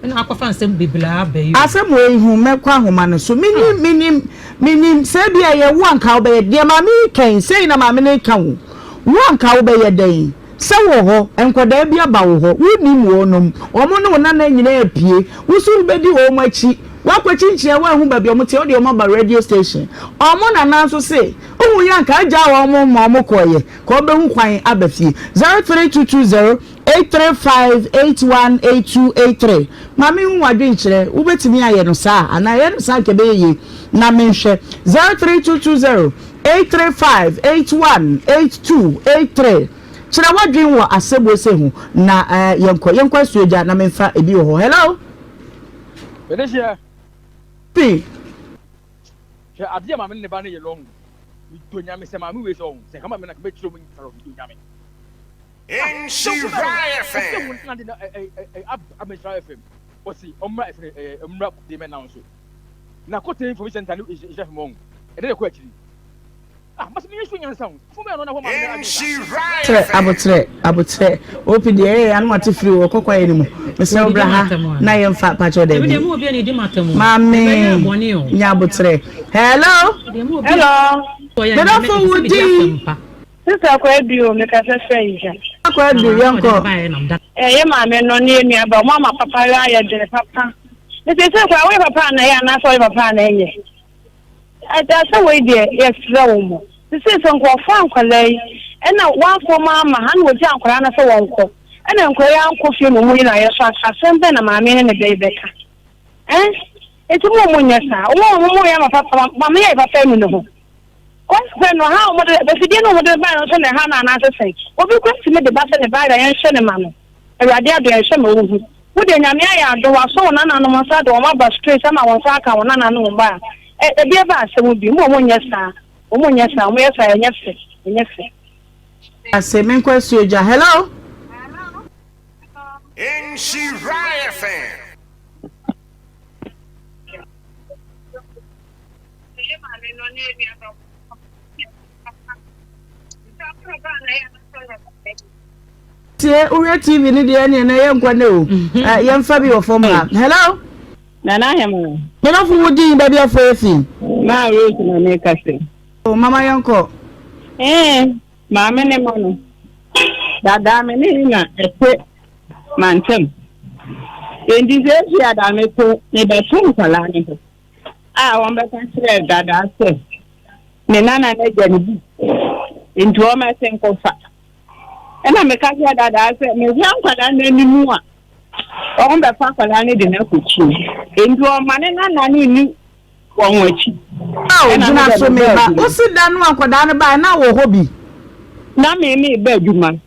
Ɛna akɔfa nsɛm bebree aba yi o. Asɛm wei hu mɛkɔ ahoma no so menim menim menim sɛ ebia ɛyɛ wo anka wobɛyɛ deɛ maame yi ka yi sei na maame no reka o wo anka wobɛyɛ dɛn sɛ wɔ hɔ nkwadaa bi aba wo hɔ wonim wɔnom wɔn ne wo nana nyinaa apue wo so wobɛdi wɔn akyi woakɔkyinkyin a woanhu baabi a wɔn teɛ wode wɔn aba radio station wɔn nana nso se wohu yɛ anka agyaa wɔn ma wɔn kɔeɛ ka wɔbɛhu kwan aba fie 03220 835 81 82 83 Ma menhu w'adwenkyerɛ, wobɛtumi ayɛ no saa anaa? Yɛ no saa anka ɛbɛyɛ yie na menhwɛ. 03220 835 81 82 83 Kyerɛ w'adwen wɔ asɛm sei ho na yɛnkɔ. Yɛnkɔ Asuogya na memfa ebi wɔ hɔ. Hello? Felicia. Pi. Hwɛ adeɛ a maame ne ne ba no yɛ no ɔho. Medɔ Nyame sɛ maame wei sɛ ɔho sɛ nka maame na nka mɛkyerɛ ɔmo nyinaa medɔ Nyame. Nhyira FM. Nhyira FM ɔsi ɔmmra ɛfɛ ɛɛ ɔmmra kote mɛ nan so na kote information center ne nhyira FM ɔho ɛdɛ de kɔ akyiri ah masi mi nsu nyansa ho fún bɛyɛ no na hɔ maame na adi sa. Aboterɛ aboterɛ aboterɛ opi deɛ ɛyɛ ano ate firi wɔ kɔkɔ ayɛ ne mu mesrɛ wo bra ha na yɛmfa pakyɛw daabi maame nya aboterɛ hello hello medɔfo wo din. Sister Kwadu o, mekasa firi Ayigya. Sister Kwadu, yɛnkɔ. Eh, yɛ maame no ne yɛ nua ba, ɔmo ama papa yɛ ayɛ dene papa. Ne seesei koraa woyɛ papa ana ɛyɛ anaasɛ ɔyɛ papa ana ɛnyɛ. Asɛ wei deɛ yɛsrɛ wo mo. Seesei sɛ nkurɔfoɔ a nkwadaa yi ɛna wɔamfa ɔmo amma ha na wɔgyaa nkwadaa no sɛ wɔnkɔ. Ɛna nkwadaa yi ankɔ fie na ɔmo nyinaa yɛ so asa asɛm bɛn na maame ne ne ba yi bɛka. Eh, enti mo ɔmo nyɛ saa. Ɔmo a ɔmo yɛ ama papa, maame yɛ papa anu ne ho. Wɔn no, ha a wɔde afidie no a wɔde baeɛ no nso na ɛha no anaasɛ sɛn? Obi koraa tumi de ba sɛ ne ba ayera, yɛnhwɛ no ma no. Awurade adom, yɛnhwɛ ma ɔnhu. Wo deɛ Nyame ayɛ adom, wasɔ wo nananom nsa de wɔn aba straight ama wɔn nsa aka wo nananom mma a, ɛ, ɛdeɛ ba asɛm bi. Mo wɔn nyɛ saa, wɔn nyɛ saa, wɔn yɛ saa ɛnyɛ fɛ, ɛnyɛ fɛ. Ase menkɔ asuogya. Hello. Nhyira FM. Tie wohwɛ TV no deɛ ɛneɛ na ɛyɛ nkwa ne o mhm. eh, yɛmfa bi wɔ fam ha hello Nana Ahema. Medɔfo wo din baabi afɔ efi. Maa Rose na meka sɛ. O mama yɛnkɔ. Ɛɛ maame ne ma no. Dadaa me ne na ɛte mantam. Enti sɛ efi ada meto mebɛto nkwadaa no hɔ. a wɔbɛka kyerɛɛ Dadaa sɛ ne nana no agya ne book nti wɔmmɛse nkɔfa. Ɛna meka kyerɛɛ Dadaa sɛ mehwɛ nkwadaa no anim a wɔbɛfa akwadaa no de no akɔ kyie. Nti ɔma ne nana no nni wɔn akyi. Ao, gyina so me ba. Wosi da no a nkwadaa no bae na wɔ hɔ bi? Na me meba adwuma.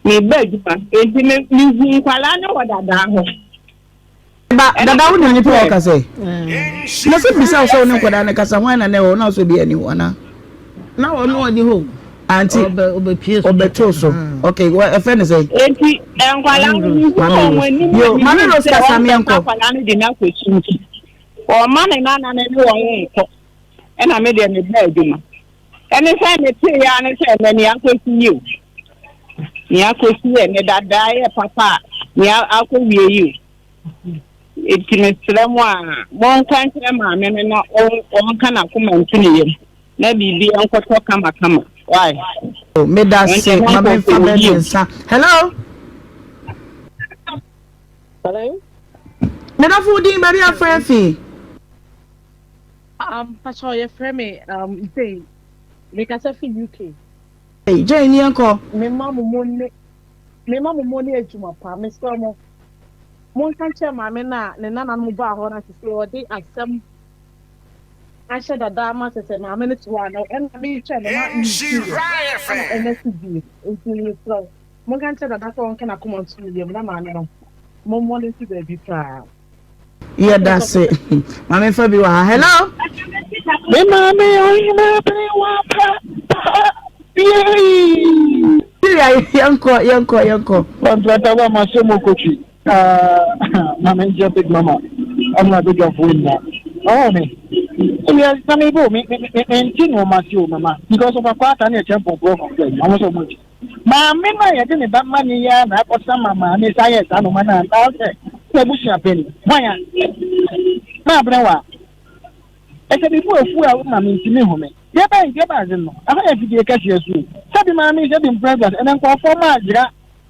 Meba adwuma. Nti me mehu nkwadaa no wɔ Dadaa hɔ. Ba dada wo nim nipa ɔka sɛ na sɛ bisa wo sɛ wo ne nkwadaa no kasa hwan na na ɛwɔ na ɔsɛ obi ani hɔ anaa na ɔno ɔni hɔ anti ɔbɛtoo so ok ɛfɛ ne sɛ eti nkwadaa no hu wɔn anim yo maame Rose kasa meɛnkɔ nkwadaa no de no akɔ sunti ɔma ne nana no ne wɔn nkɔ ɛna me deɛ meba adwuma Ɛne sɛ metee ya ne sɛ ɛnɛ nea akɔsi yi o nea akɔsi yɛ ne dadaa yɛ papa a nea akɔwie yi o eti mesrɛ mo a monka nkyerɛ maame no na ɔnka n'akoma nto ne yam na biribi nkɔtɔ kamakama why. Meda se ma memfa bɛ mmiɛnsa. Hello. Hello. Medafo wo din baabi afrɛ fi. Um, Pacho, yɛfrɛ me um, Jane. Mekasa fi UK. Hey, Jane, yɛn kɔ. Mema mo mo ne mema mo mo ne adwuma pa. Mesrɛ mo, monka nkyerɛ maame no a ne nananom baa hɔ no sɛ ɔde asɛm ahyɛ dada ama sɛ sɛ maame no te hɔ a na ɛna mehwɛ no na mesu yɛ ɛna ɛna so bie nti mesrɛ wo monka nkyerɛ dada sɛ ɔnka n'akoma nto ne yam na maame no mommɔ no nsi baabi koraa. Yɛda se. Maame fa bi wɔ ha. Hello. Me maame ɔhene bere wa pa pa yei. Syria yɛn. Yɛnkɔ, yɛnkɔ, yɛnkɔ. Kɔntrata wa ma sɛ mo kotwi. Ma me nkyɛ big mama. Ɔmo abadwafoɔ nyinaa. Ɔwɔ me. Ebi na me bo me me me me nti nneɛma si o mama because of akɔ ata ne ɛkyɛ mpɔmpɔ fam sɛ ɔmo sɛ ɔmo nti. Maame no a yɛde ne ba ma ne yi ara na akɔsa ma maame saa yɛ saa nneɛma no a na sɛ sɛ abusua panyin hwan a na abrɛ wa. Ɛsɛ me bo afu a woma me ntumi home. Deɛ bɛn deɛ bɛn adze no ɛha yɛ afidie kɛseɛ so o. Sɛbi maame sɛbi mprɛduas ɛnɛ nkurɔfoɔ ma agyera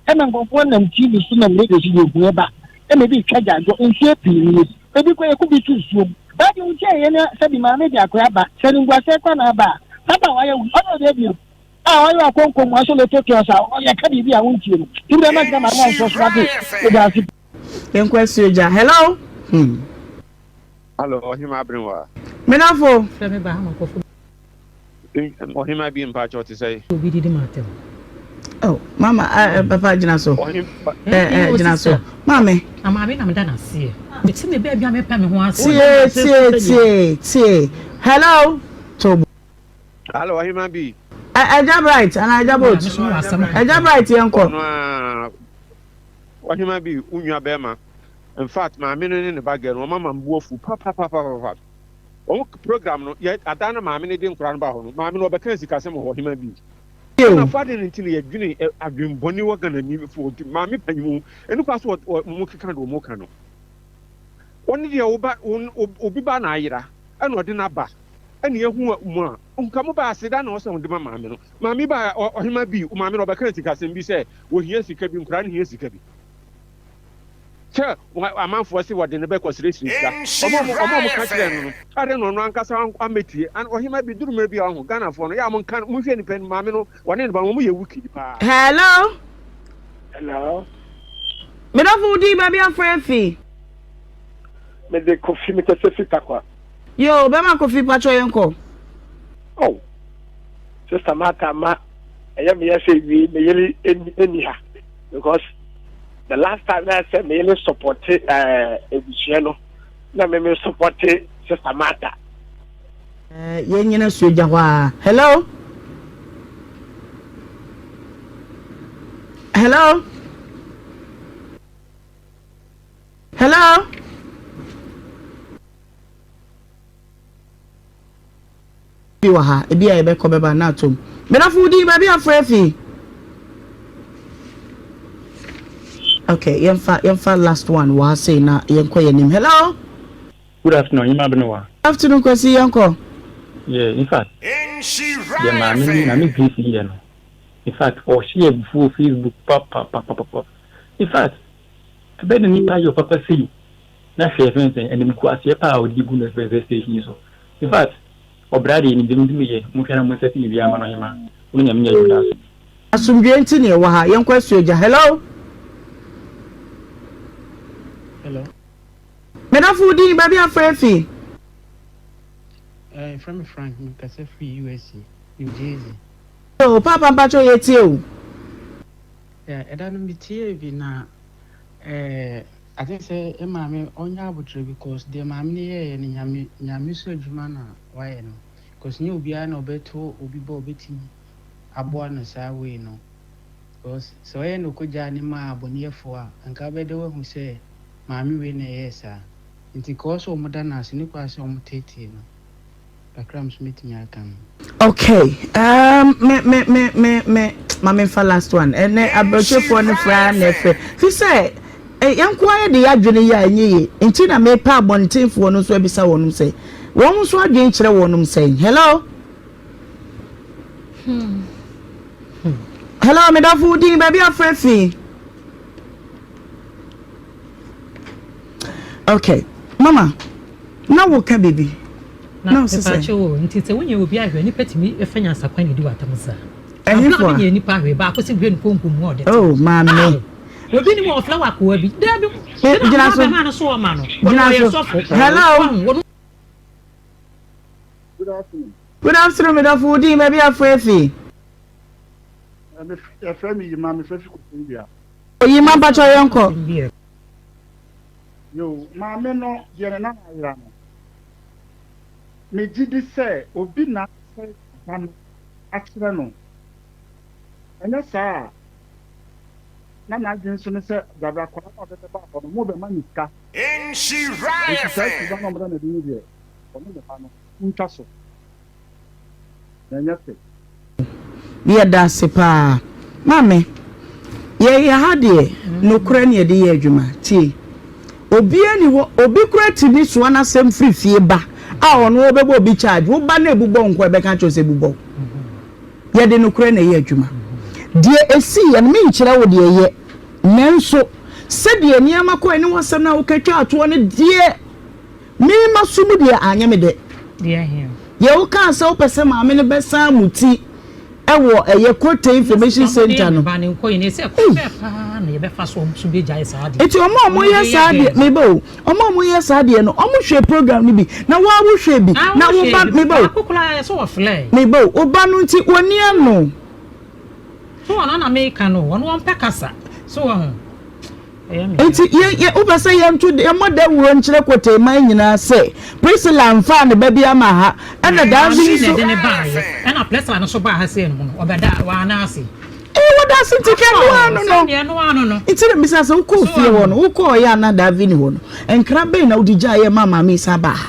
ɛna nkurɔfoɔ nam TV so nam radio so yɛhu ɛba ɛna ebi retwa gyaadwo mfeɛ pii nie ebi kɔ yɛku bi to nsuo mu baa deɛ wokyɛɛ yɛ ne sɛbi maame de akora aba sɛ animguaseɛ kora na aba a papa a wayɛ wo ɔne ɔde abiem a wayɛ akɔnkɔn mu asɔ loto kiosk a ɔyɛ ka biribi a wontie no nti deɛ mɛsrɛ maame ɔntoɔ so ade meda ase. Yɛnkɔ asuogya. Hello. Hmm. Hello, Ɔhema Aberewa. Menafo. Frɛ me ba ama nkurɔfo. Ɔhema bi mpakyɛw te sɛn? Obi didi ma atɛm. Oh, mama, eh, eh, papa gyina so. Eh, eh, gyina so. Maame. Na maame na meda n'aseɛ. Mete me baabi a mepɛ me ho ase. Tie, tie, tie, tie. Hello. Tobo. Hello, Ɔhema bi. Ɛgya Bright anaa Ɛgya Boat. Ɛgya Bright yɛn kɔ. Ɔno a, Ɔhema bi, wo nua bɛrima. In fact, maame no ne ne ba girl no, wɔn ama me bo afu papapapapa. Wɔn program no, yɛ ada no maame no de nkwadaa no ba hɔ no, maame no ɔbɛka sikasɛm wɔ hɔ, ɔhema bi. Ghana fo aden nti na yɛdwene adwen bɔne wɔ Ghana ni fo nti maame panyin ɛnu kwa so wɔn keka de wɔn ka no. Wɔn deɛ wo ba obi ba na ayera ɛna ɔde n'aba ɛna ehu mu a nka mo ba aseda na ɔsɛ ɔde ma maame no. Maame ba ɔhema bi maame no ɔbɛka sikasɛm bi sɛ wɔhia sika bi nkwadaa no hia sika bi. Sɛ amanfoɔ se wɔde no bɛkɔ srɛsrɛ sika. Ɔmo a ɔmo a ɔmo ka kyerɛɛ no no, adɛn na ɔno ankasa ammɛtie? An ɔhemmaa bi, duru mmerɛ bi a ɔho, Ghanafoɔ no, yɛ a monka no, monhwɛ nipa no, maame no, ɔne ne ba no, wɔn yɛ wicked paa. Hello. Hello. Me dɔfo wo din baabi afrɛ afi. Me de Kofi me kasa fi Tarkwa. Yoo bɛma Kofi patrɔ yɛn kɔ. Oh sister Martha ma ɛyɛ me yɛ sɛ wie me yere ɛni ha because the last time na sɛ me yere support ɛɛ ebusua no na me me support sister Martha. Eh, yɛn nyina suo gya hɔ a. Hello. Hello. Hello. Bi wɔ ha, ebi a yɛbɛkɔ bɛba na atom. Medafo wo din baabi afrɛ afi. Okay, yɛmfa yɛmfa last one wɔ ha sei na yɛnkɔ yɛn anim. Hello. Good afternoon, Onyema Abenewa. Good afternoon, Kwesi, yɛnkɔ. Yeah, in fact, deɛ maame ni maame Grace yɛ no, in fact, ɔhyɛ abufuo Facebook papapapapa. In fact, ɛbɛyɛ na nipa yɛ ɔpapa sei na hwɛ fɛn sɛ animguaseɛ paa a ɔde gu no fɛfɛ station yi so. In fact, ɔbra deɛ nimdeɛ ntumi yɛ, monhwɛ na monsɛte biribiara ma no ɔhema, wo ne Nyame nyɛ adwuma da ase. Asomdwoeɛ nti na yɛwɔ ha. Yɛnkɔ Asuogya. Hello. Hello. Me dɔfo wo din, baabi a frɛ fi. Eh, frɛ me Frank, mekasa firi USA, New Jersey. Oh, Paapa mpakyɛw yɛtie o. Yeah, ɛda no metiee bi na eh, I think sɛ yɛ maame ɔnyɛ abotrɛ because deɛ maame no yɛɛyɛ no nyame nyame so adwuma na wayɛ no because nyɛ obiara na ɔbɛto obi ba ɔbɛtumi aboa no saa wei no because sɛ ɔyɛ na ɔkɔgyaa ne maa abɔneyɛfoɔ a anka wobɛdɛ wahu sɛ maame wei na ɛyɛɛ saa nti kɔɔ sɛ ɔmo da no ase ne kɔ sɛ ɔmo teetee no Kakra a me nso mɛtumi aka no. Okay um, me me me me me ma me nfa last one ɛnɛ aburokyefoɔ no fra na ɛfrɛ fi sɛ eh, yɛn nko ara de yɛadwene yɛ a ɛnyɛ yie nti na mepɛ abɔntenfoɔ no nso abisa wɔn sɛ wɔn nso adwene kyerɛ wɔn sɛn hello hmm. hello medɔfo din baabi afrɛ fi Okay mama na wo ka biribi na wo sisɛ. Na o nti sɛ wonyɛ obi ahwɛ nipa tumi fa nyansa kwan di w'atam saa. Ɛhe fo a? Nyɛ nipa ahwɛ baako si hwɛ no konko mu ɔde. Oh maame. Obi ni mu ɔflɛ wa kowa bi. Dabi. Gyina so. Gyina so ɔma no. Gyina so. Hello. Good afternoon. Good afternoon, me dɔfo wo din baabi afrɛ fi. Yɛfrɛ me Yima, mefrɛ fi Koforidua. Oyima mpakyɛw yɛnkɔ. Yoo, maame no deɛ ne nana ayera no, megye di sɛ obi na asɛe papa no akyerɛ no. Ɛnyɛ saa a, na n'adwene nso ne sɛ dabi akwadaa no a ɔde no baa hɔ no, mobɛma no sika. Enti saa suban no a wɔda no adi no deɛ, ɔne ne ba no, montwa so, na ɛnyɛ fɛ. Yɛda ase paa. Maame, yɛyɛ ha deɛ, nokorɛ na yɛde yɛ adwuma. Tie, obiara nni hɔ, obi koraa tumi soa n'asɛm firi fie ba a ɔno ɔbɛbɔ obi charge. Wo ba no ɛbubɔ nko a, ɛbɛka akyerɛ wo sɛ ɛbubɔ wo. Yɛde nokorɛ na ɛyɛ adwuma. Deɛ ɛsiiɛ no, menkyerɛ wo deɛ ɛyɛ, nanso sɛdeɛ nneɛma kɔeɛ ne w'asɛm no a woka twaa toɔ no deɛ, me m'aso mu deɛ anyɛ me dɛ. Deɛ wokaa sɛ wopɛ sɛ maame no bɛsan mo ti wɔ ɛyɛ Kote Information Centre no. Ei! Nti wɔn a wɔyɛ saa deɛ, meba o, wɔn a wɔyɛ saa deɛ no, wɔhwɛ program no bi, na wo ara wohwɛ bi, na wo ba, meba o, meba o, wo ba no nti wɔnni ano. So wɔn na meka no, wɔn wɔn pɛ kasa, so wɔn ho. Enti yɛ yɛ wopɛ sɛ yɛnto yɛmmɔ dawuro nkyerɛ Koteman nyinaa sɛ Priscilla mfaa ne ba bi ama ha ɛna daa bi nso. Maame na ɛde ne baayɛ ɛna Priscilla no nso baa ha sei no mu no ɔbɛda waa n'ase. Ee wɔda ase nti kɛ ɛno ara no no. Sɛdeɛ ɛno ara no no. Nti na mbisa sɛ wokɔɔ fie hɔ no wokɔɔ yɛ a na Davi ni hɔ no nkra bɛn na wode gyaeɛ maa maame yi san baa ha?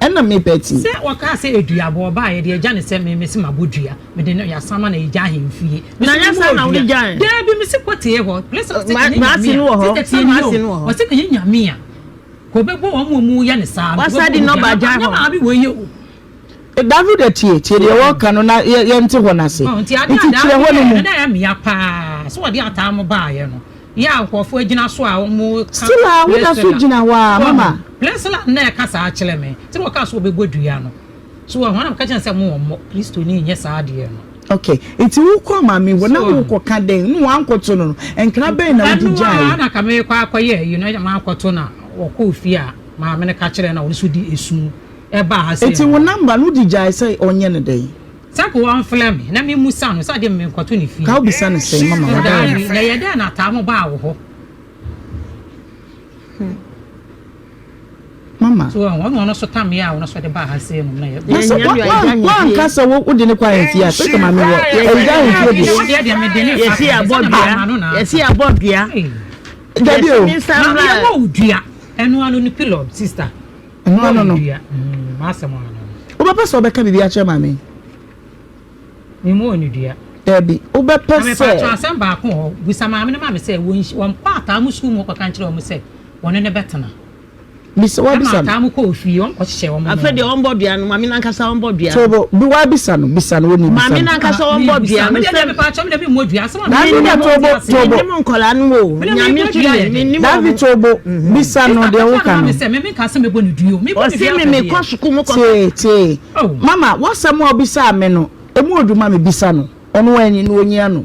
Ɛna mepɛ ti. Sɛ wɔkaa sɛ aduabɔ ɔbaeɛ deɛ agya ne sɛ me mese mabɔ dua mede no yɛasama na yɛgya ahemfie. Na nyɛ saa na wode gyae. Daabi mese kɔ tie hɔ. Please ɔse kɛnyɛ nyame a. Sister tie ni o. Ɔse kɛnyɛ nyame a. Kɔ bɛbɔ wɔn a wɔn yɛ ne saa no. Wasa di nɔba gyae hɔ. Nyɛ maame wɔ yɛ o. David tie tie deɛ wɔka no na yɛnte hɔ no ase. Nti ade Nti a kyerɛ hɔ David no yɛɛ mu. no na ɛyɛ mea paa. Sɛ wɔde ataa mo baeɛ no. Yɛ a nkurɔfoɔ agyina so a wɔka Still a woda so Priscilla. gyina hɔ a So mama. wahu? Priscilla na ɛka saa kyerɛ me. Nti na wɔkaa sɛ wɔbɛbɔ dua no. So wahu? Ɛna meka kyerɛ no sɛ mo wɔmmɔ. Kristoni nyɛ saa adeɛ no. Ok, nti wokɔɔ maame hɔ na So wahu? wokɔka dɛn? Na woankɔto no no, nkra bɛn na wode Ɛno ara gyaeɛ? na ka merekɔ akɔyɛ ayi no, ɛna mankɔto no a, wɔkɔɔ fie a maame no ka kyerɛɛ no a ɔno nso de esu ɛbaa ha sei Nti no. wo number no wode gyae sɛ ɔnyɛ no dɛn? Sɛ anka wamfrɛ me na memmusa no sɛ adeɛ menkɔto ne fie. Ka wobisa no sɛn mama wada wo. Daabi, na ɛyɛ dɛn na ataa mo baa wo hɔ? Mama. So wɔn ɔno ɔno so tameɛ a ɔno so de baa ha sei nom na yɛ. Na sɛ wanka sɛ wode ne kɔ ahemfie a sɛ maame wɔ ɛgya ahemfie deɛ. Deɛ deɛ mede ne fa Yɛsi abɔ dua. Yɛsi abɔ dua. Dabi o. Maame yɛ wɔ wo dua. Ɛno ano no pillow sister. Ɛno ano no. M'asɛm ano no. Wobɛpɛ sɛ wobɛka biribi akyerɛ maame yi? Memu wɔ ne dua. Dabi, wobɛpɛ sɛ. Na mepatwɔ asɛm baako wɔ hɔ. Bisa maame no ma me sɛ wɔn kɔ ataa mo sukuu mu hɔ kɔka nkyerɛ wɔn sɛ wɔne no bɛtena. Bisa wabisa no. Ɛma ataa mo kɔɔ fie wɔn kɔ hyehyɛ wɔn. Afei deɛ wɔn bɔ dua no maame nankasa wɔn bɔ dua no. Tobo bi wabisa no bisa no wɔn ni bisa no. Maame nankasa wɔn bɔ dua no sɛ. Mepatwɔ mi de mi mmɔ dua asɛm a. Dabi na tobo tobo. Menim nkɔla no o. Nyame so ni menim wɔn. Dabi tobo bisa no deɛ woka no. Ɔse me mekɔ sukuu mu kɔ. Tie tie mama w'asɛm a wobisaa me no emu odu ma me bisa no ɔno anyi no onyi ano.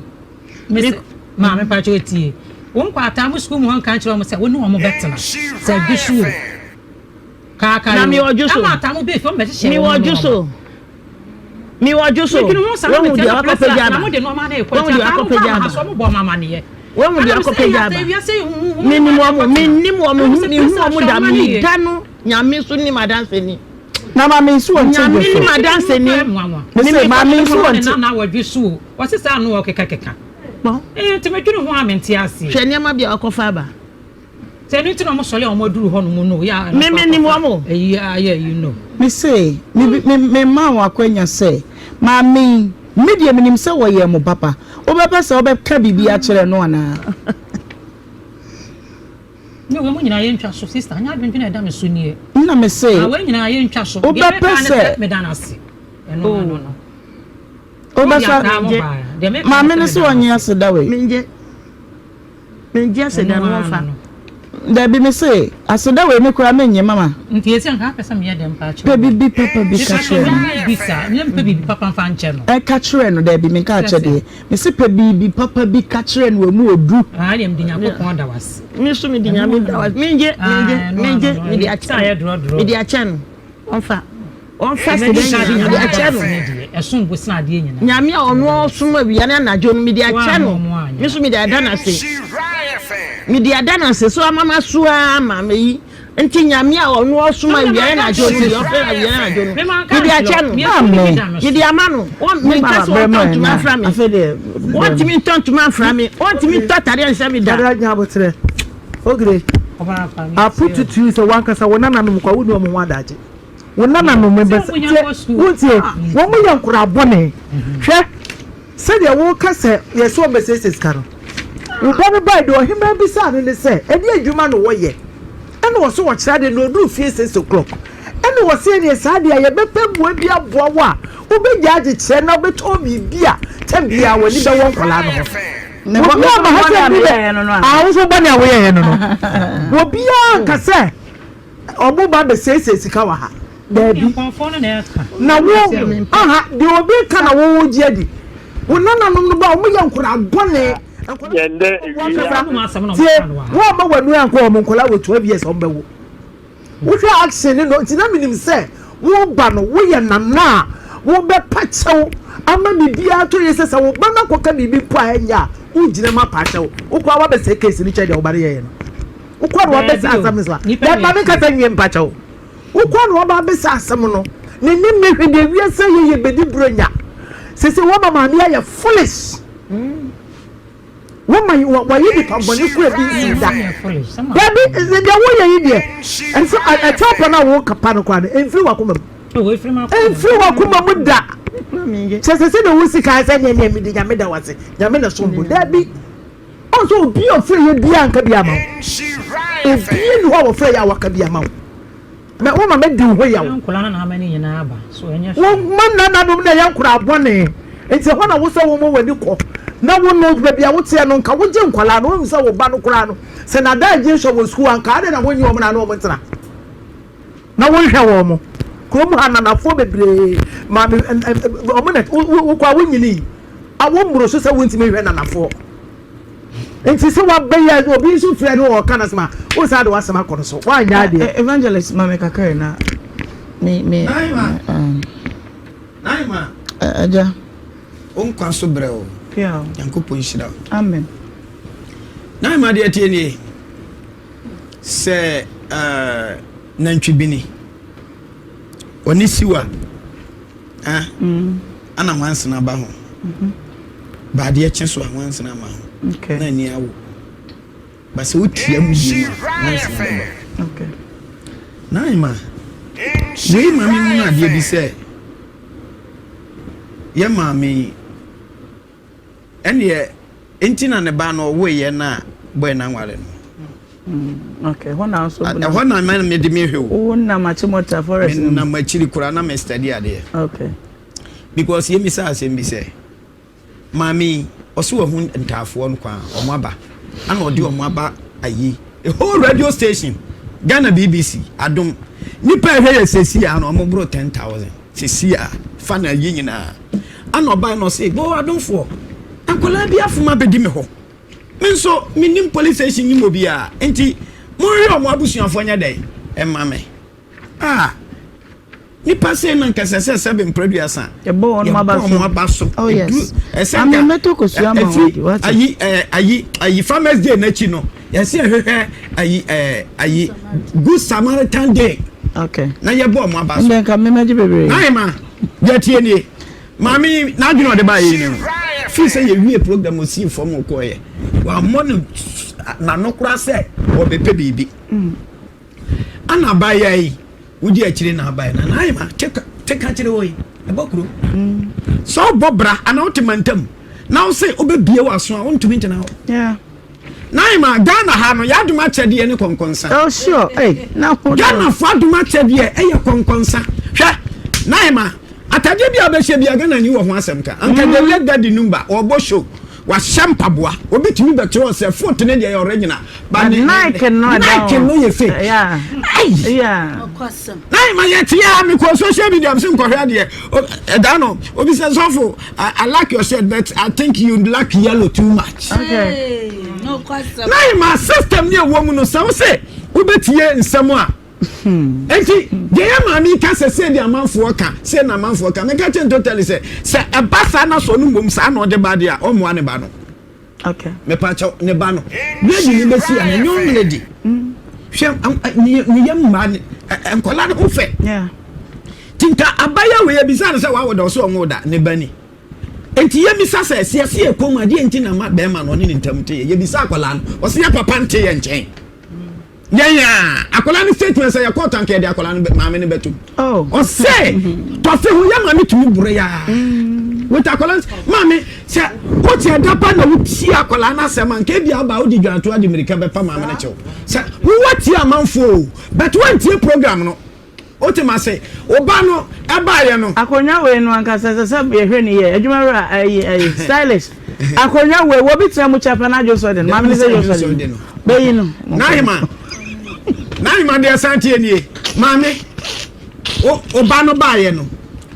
Mese maame mpakyɛw tie wo nkwataa mo sukuu mu hɔ nka nkyerɛ wɔn sɛ wo ne wɔn bɛtena sɛ dwo so o kaakae Na mewɔ dwo so. Ɛma ataa mo bɛfi wɔn bɛhyehyɛ Mewɔ wɔn dwo so. Mewɔ dwo so. Medwene ho saa Woahu mete deɛ na wakɔpagya Priscilla aba. na mo de nneɛma no rekɔ Woahu nti deɛ ataa mo wakɔpagya baa aba. ha so wɔn bɔ wɔn amaneɛ. Woahu deɛ Ɛna mesɛ wakɔpagya ɛyɛ aba. asɛ wiase yi huhuhu Menim wɔn, menim wɔn, Ɛna mesɛ mehu Priscilla wɔn hwɛ da. wɔn ani yie. Meda no Nyame so nim adanseni. Na maame nso wɔ nte Nyame dwo so. nim adanseni. Mese maame nso wɔ nte. Nana wɔdwe so o wɔse saa no ɔkekakeka. Kpɔ. Ee nti medwene ho a mente aseɛ. Hwɛ nneɛma bi a wakɔfa aba. Sɛ ɛno nti na wɔn sɔre a wɔn aduru hɔ nom no yɛ a. Me me nim wɔn o. Ɛyi ayɛ ɛyi no. Me se me me me ma wɔn akwanya sɛ maame yi me deɛ menim sɛ wɔyɛ mo papa wobɛpɛ sɛ wobɛka biribi akyerɛ no anaa. Ne wei mu nyinaa yɛ ntwa so sister nyɛ adwendwene a ɛda me so nie. Nna me se. Na wei nyinaa yɛ ntwa so. Wobɛpɛ sɛ. Meda no ase. Ɛno ano no. Wobɛsa maame no sɛ ɔnye aseda wei. Mengye. Mengye aseda no wɔmfa. Dabi me se aseda wei me koraa mennye mama. Nti esi anka apɛ sɛ meyɛ dɛn mpa akyerɛ. Pɛ bibi papa bi ka kyerɛ no. Bisa, me mpɛ bibi papa mfa nkyɛ no. Ɛka kyerɛ no dabi menka akyɛ deɛ. Me se pɛ biribi papa bi ka kyerɛ no emu odu. Ah deɛ mede Nyankopɔn da wase. Me nso mede Nyame da wase. Mengye, mengye, mengye, mede akyɛ no. Mede akyɛ no. Ɔmfa. Ɔmfa sɛ dɛn nyinaa mede akyɛ no. Ɛsom bo sene adeɛ nyinaa. Nyame a ɔno ɔsom awia ne anadwo no mede akyɛ no. Me nso mede ada no ase. Mede ada no ase so ama maso ara ma meyi. Nti Nyame a ɔno ɔsom awia ne anadwo no deɛ ɔfrɛ no awia ne anadwo no, mede akyɛ no. Mede ama no. Menka sɛ ɔntɔ ntoma mfra me. Ɔntumi ntɔ ntoma mfra me. Ɔntumi ntɔ atadeɛ nhyɛ me da. Nyabotrɛ. Ogre. I put it to you sɛ wankasa wo nananom kwa wonni wɔn ho adagye. Wo nananom bɛsɛ tie wontie wɔn yɛ nkoraa bɔne. Hwɛ Sɛdeɛ woreka sɛ yɛ sɛ ɔmmɛsiesie sika no, wo ba no bae, deɛ ɔhemaa bisaa no ne sɛ, ɛdeɛn adwuma na wɔyɛ? Ɛna ɔse ɔkyerɛ adeɛ na ɔduru fie 6 o'clock. Ɛna ɔse ɛneɛ saa deɛ a yɛbɛpɛ mmoa bi aboa wo a wobɛgyae adzekyerɛ na wobɛtɔn biribi a tɛm biara w'ani bɛwɔ nkwadaa no ho. Obiara ma ha sɛ bi dɛ, ah wo nso wo bɔne a woyɛeɛ no no, obiara nka sɛ Ɔmo ba bɛsiesie sika wɔ ha? Daabi. Na wo, aha, deɛ obi reka na wo wogye adi. Wo nananom no ba, ɔmo yɛ nkwadaa bɔne. Nkwadaa tie, wo a ma w'ani ankɔ wɔn nkwadaa wɔ 12 years ɔmo bɛwo. Wohwɛ action ne no, nti na menim sɛ wo ba no woyɛ nana a wobɛpa kyɛw ama biribiara atɔ yie sɛ sɛ wo ba no akɔka biribi mpo a ɛnyɛ a wogyina mu apa akyɛw. Wokɔ a woabɛsɛe case no kyɛn deɛ wo ba no yɛeɛ no. Wokɔ na wabɛsa asɛm no so a, dɛn ma menkasa nwie mpakyɛw. Wokɔ na waba abɛsa asɛm no, ne ne me hwɛ deɛ wiase yɛ yɛ bɛdi buronya. Sese wɔma maame ayɛ foolish. Wɔma wɔyɛ nipa bɔne kura bi nsi da. Dabi deɛ woyɛ yi deɛ, ɛnso ɛkyɛw pa no a woka pa no koraa no, ɛmfiri wakoma mu. Ɛmfiri wakoma mu da. Kyɛ sɛ sɛ na wosi kan sɛ neɛ neɛ mede nyame da wase, nyame na som bo. Dabi. Ɔn sɛ obi a ɔfrɛ yɛ biara nka bi ama wo. Obiara nni hɔ a wɔfrɛ yɛ a waka bi ama wo. Mɛ wo ma mɛdi wo ho yaw. Wo ma nananom na ɛyɛ nkoraa bɔne. Nti ɛhɔ na wo sɛ wo ma w'ani kɔ. Na wo no baabi a woteɛ no nka wogye nkwadaa no wohu sɛ wo ba no koraa no sɛ n'adaagye sɔ wɔ sukuu a nka adɛn na wonnye wɔn na ne wɔn ntena. Na wonhwɛ wɔn mo. Kurom ha ananafoɔ bebree maame wɔn na wokɔ a wonyini a wommoro so sɛ wontumi nhwɛ nanafoɔ nti sɛ wabɛyɛ obi nso frɛ no ɔka no asɛm a wosan de w'asɛm akɔ no so woanyɛ adeɛ. Evangelist ma me kakra na me me Naima. Agya. Wo nkwa so brɛ o. Nyankopɔn nhyira wo. Amen. Naima deɛ tie nie. Sɛ nantwibini, ɔne siwa ana nwansena ba ho. Ba adeɛ kye so a nwansena ma ho na ani awo. Ba sɛ wotia mu yie mu a nwansena bɛba. Naima, wei ma mehunu adeɛ bi sɛ yɛ maame yi Ɛnneɛ nti na ne ba no ɔwoeɛ no a bɔe no anware no. Okay, ɛhɔ na nso. Ɛhɔ na ma mede me hwɛ o. Wo nam Achimota forest no. Menam akyiri koraa na me study adeɛ. Okay. Because yɛmmisa asɛm bi sɛ, maame yi ɔso wahu ntaafoɔ no kwan wɔn aba ana ɔde wɔn aba ayi a whole radio station Ghana BBC adom nipa ɛhwɛ yɛ sɛsi a na wɔn boro 10,000. Sisi a fa na ayi nyinaa. Ana ɔbae na ɔse, Boo adomfoɔ, nkwadaa bi afom abɛdi me hɔ. Me nso mennim police station nim obiara, nti monhwehwɛ wɔn abusuafoɔ nyɛ dɛn mma me. Ah, nipa sei na nka ɛsɛ sɛ sɛbe mprɛduasa yɛbɔ wɔn aba so. Oh yes. Ɛsɛ nka ɛfiri ayi ayi ayi farmers day n'akyi no. Yɛse yɛhwehwɛ ayi ɛɛ ayi good samaritan day. Okay. Na yɛbɔ ɔmo aba so. Ndɛ nka mmɛmɛ gye bebree. N'ahema deɛ tie nie maame yi n'adwene ɔde ba yɛ ni no fi sɛ yɛwie program osii fam kɔɔyɛ wammɔ no n'ano koraa sɛ ɔbɛpɛ biribi. Mm. Ana abaayewa yi wodi akyire na abae na n'ahema teka kyerɛ wɔ yi ɛbɔ kuro. Mm. Sɛ ɔbɔ bra anaa wote mantam na wo sɛ wobɛbie w'aso a wontumi ntena hɔ. Yeah. Naima, Ghana ha no, y'adom akyɛdeɛ ne kɔnkɔnsa. Oh sure, hey, na ho. Ghana fo adom akyɛdeɛ ɛyɛ kɔnkɔnsa. Hwɛ, Naima, atadeɛ bi a wobɛhyɛ bi a Ghana ni wɔ ho asɛm ka. Anka mm. the late daddy Numba, ɔbɔ show, wahyɛ mpaboa. Obi tumi bɛkyerɛ sɛ foot ne deɛ yɛ original. But Nike no Nike no yɛ fake. Yeah. Yeah. Naima yɛ tia mekɔ social media m sɛ nkɔhwɛ adeɛ. Ɛda no, obi sɛ sɔfo, I like your shirt but I think you like yellow too much. Okay. Na ma system ni ɛwɔ mu no sɛ wo sɛ wobɛtie nsɛm a nti deɛ yɛ maame ka sɛ sɛ deɛ amanfoɔ ka sɛ na amanfoɔ ka meka kyɛ totally sɛ sɛ ɛba saa na sɔ no mmom saa na ɔde ba deɛ a ɔmmoa ne ba no. Okay. Mepa kyɛw ne ba no. Lady no bɛsi a na nyɛ ɔmlady. Hwɛ ne yam mmaa ne nkwadaa no ho fɛ. Ti nka abaayewa wei ebisa no sɛ wawo da ɔsɛ ɔnwo da ne ba ni. Nti yɛmisa sɛ sɛ yɛse yɛ kɔn mu adeɛ nti na ma bɛrima no ɔne ne ntam te yɛ. Yɛbisa akwadaa no ɔsɛ yɛ papa nte yɛ nkyɛn. Yɛn a akwadaa no statement sɛ yɛkɔɔ tanka yɛde akwadaa no maame no bɛtum. Oh. Ɔsɛ tɔfe ho yɛ maame tumi boro ya. Mm. With akwadaa no maame sɛ wote ɛda pa na wotie akwadaa no asɛm a nka ebi aba wode dwantoa de mmirika bɛpa maame no kyɛw. Sɛ wowɔ tie amanfoɔ o but woantie program no. Wote m'ase? Wo ba no baeɛ no. Akonnwa wei no ankasa ɛsɛ sɛ yɛhwɛ no yie. Adwuma wura ayi ayi stylist. Akonnwa wei wɔ bi tena mu kyɛ pɛ na adwo de no. Maame no sɛ dwo de no. Bɛyi no. N'ahema n'ahema deɛ san tie nie. Maame wo wo ba no baeɛ no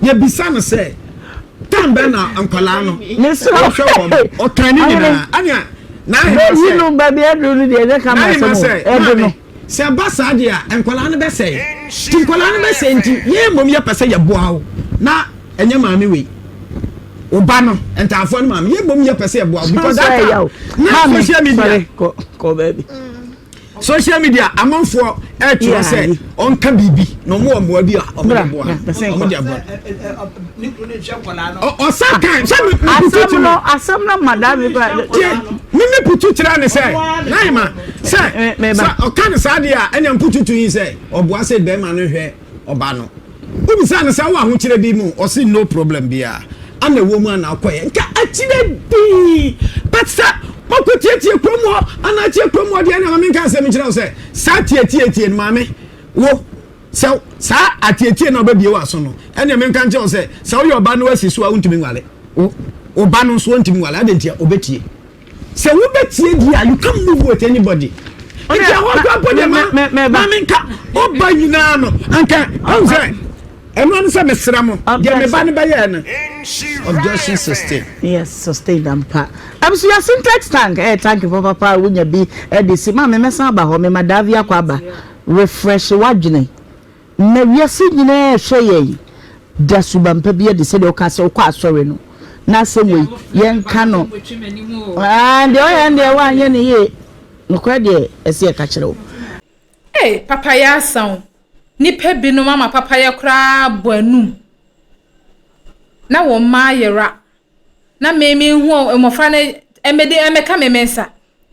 yɛbisa no sɛ tan bɛn na nkwadaa no ɔhwɛ wɔn ɔkan ne nyinaa ɛnea n'ahema sɛ. Bɛyi no baabi aduru no deɛ ɛnyɛ kama asɛm o ɛdu no. Sɛ ɛba saa deɛ a, nkwadaa no bɛsɛe. Nti nkwadaa no bɛsɛe nti, yɛn mmom yɛpɛ sɛ yɛboa wo na ɛnyɛ maame wei. Wo ba no, ntaafoɔ no maame, yɛn mmom yɛpɛ sɛ yɛboa wo because that time na social media social media amanfoɔ ɛtwerɛ sɛ ɔnka biribi na ɔmo wɔ mmoa bi a ɔmo de boa ɔmo de aboa ɔsa kan sɛ mi putu ti mi asɛm no ma daa mi kura tie mi mi putu kyerɛ ne sɛ naima sɛ sɛ ɔka ne saa deɛ a ɛna mpututu yi sɛ ɔboa sɛ bɛrima no hwɛ ɔba no wobisa no sɛ wowɔ ahokyerɛ bi mu ɔse no problem biara ana ɛwɔ mu ana akɔyɛ nka akyerɛ dii but sɛ mɔkɔ tietie kurom hɔ ana atie kurom hɔ deɛ na ma menka asɛm nkyerɛ wo sɛ saa tietietie no maame wo sɛ saa atietie na wobɛbie w'aso no ɛneɛ menka nkyerɛ wo sɛ sɛ woyɛ ɔba no asi so a wontumi nwale wo ɔba no nso wontumi nwale adɛn ntia ɔbɛtie Sɛ wo bɛ tie di a you can't move with anybody. Nti ɛhɔ kura mpo deɛ ma ma mi nka ɔba nyinaa no anka ɔn sɛ ɛno ano sɛ mesrɛ mo deɛ me ba no bɛyɛɛ no. Objection sustained. Yes, sustained ampa. Abusua Sintex tank ɛyɛ tank papapa a wonya bi de si maame mɛsan aba hɔ mema Davi akɔ aba refresh w'adwene. Na wiase nyinaa rehwɛ yɛn. Da suban pa bi adi sɛdeɛ wokaa sɛ wokɔ asɔre no. Na asɛm wei, yɛnka no. Ah, deɛ ɔyɛ no deɛ woanyɛ no yie. Nokorɛ deɛ, ɛsɛ yɛka kyerɛ wo. Ei papayɛ asa o, nnipa binom ama papayɛ koraa bɔ anum na wɔn mma ayera na me menhu mmɔfra no mmɛdi mmɛka me me nsa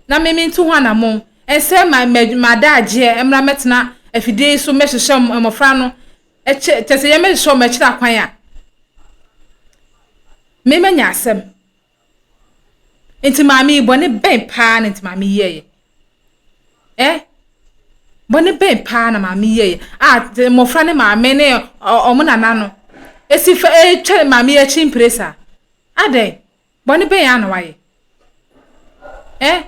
na me mentu ho anammɔn nsɛ ma m'adagyeɛ mmra mmɛtena afidie yi so mmɛhyehyɛ mmɔfra no kyɛ kyɛ sɛ yɛmmɛhyehyɛ wɔn akyiri akwan a me manya asɛm nti maame yi bɔne bɛn paa na nti maame yi yɛeɛ eh bɔne bɛn paa na maame yi yɛeɛ a mmɔfra ne maame ne wɔn nana no esi fa etwa maame yi akyi mpire saa adɛn Bɔne bɛn ara na wayɛ? Eh?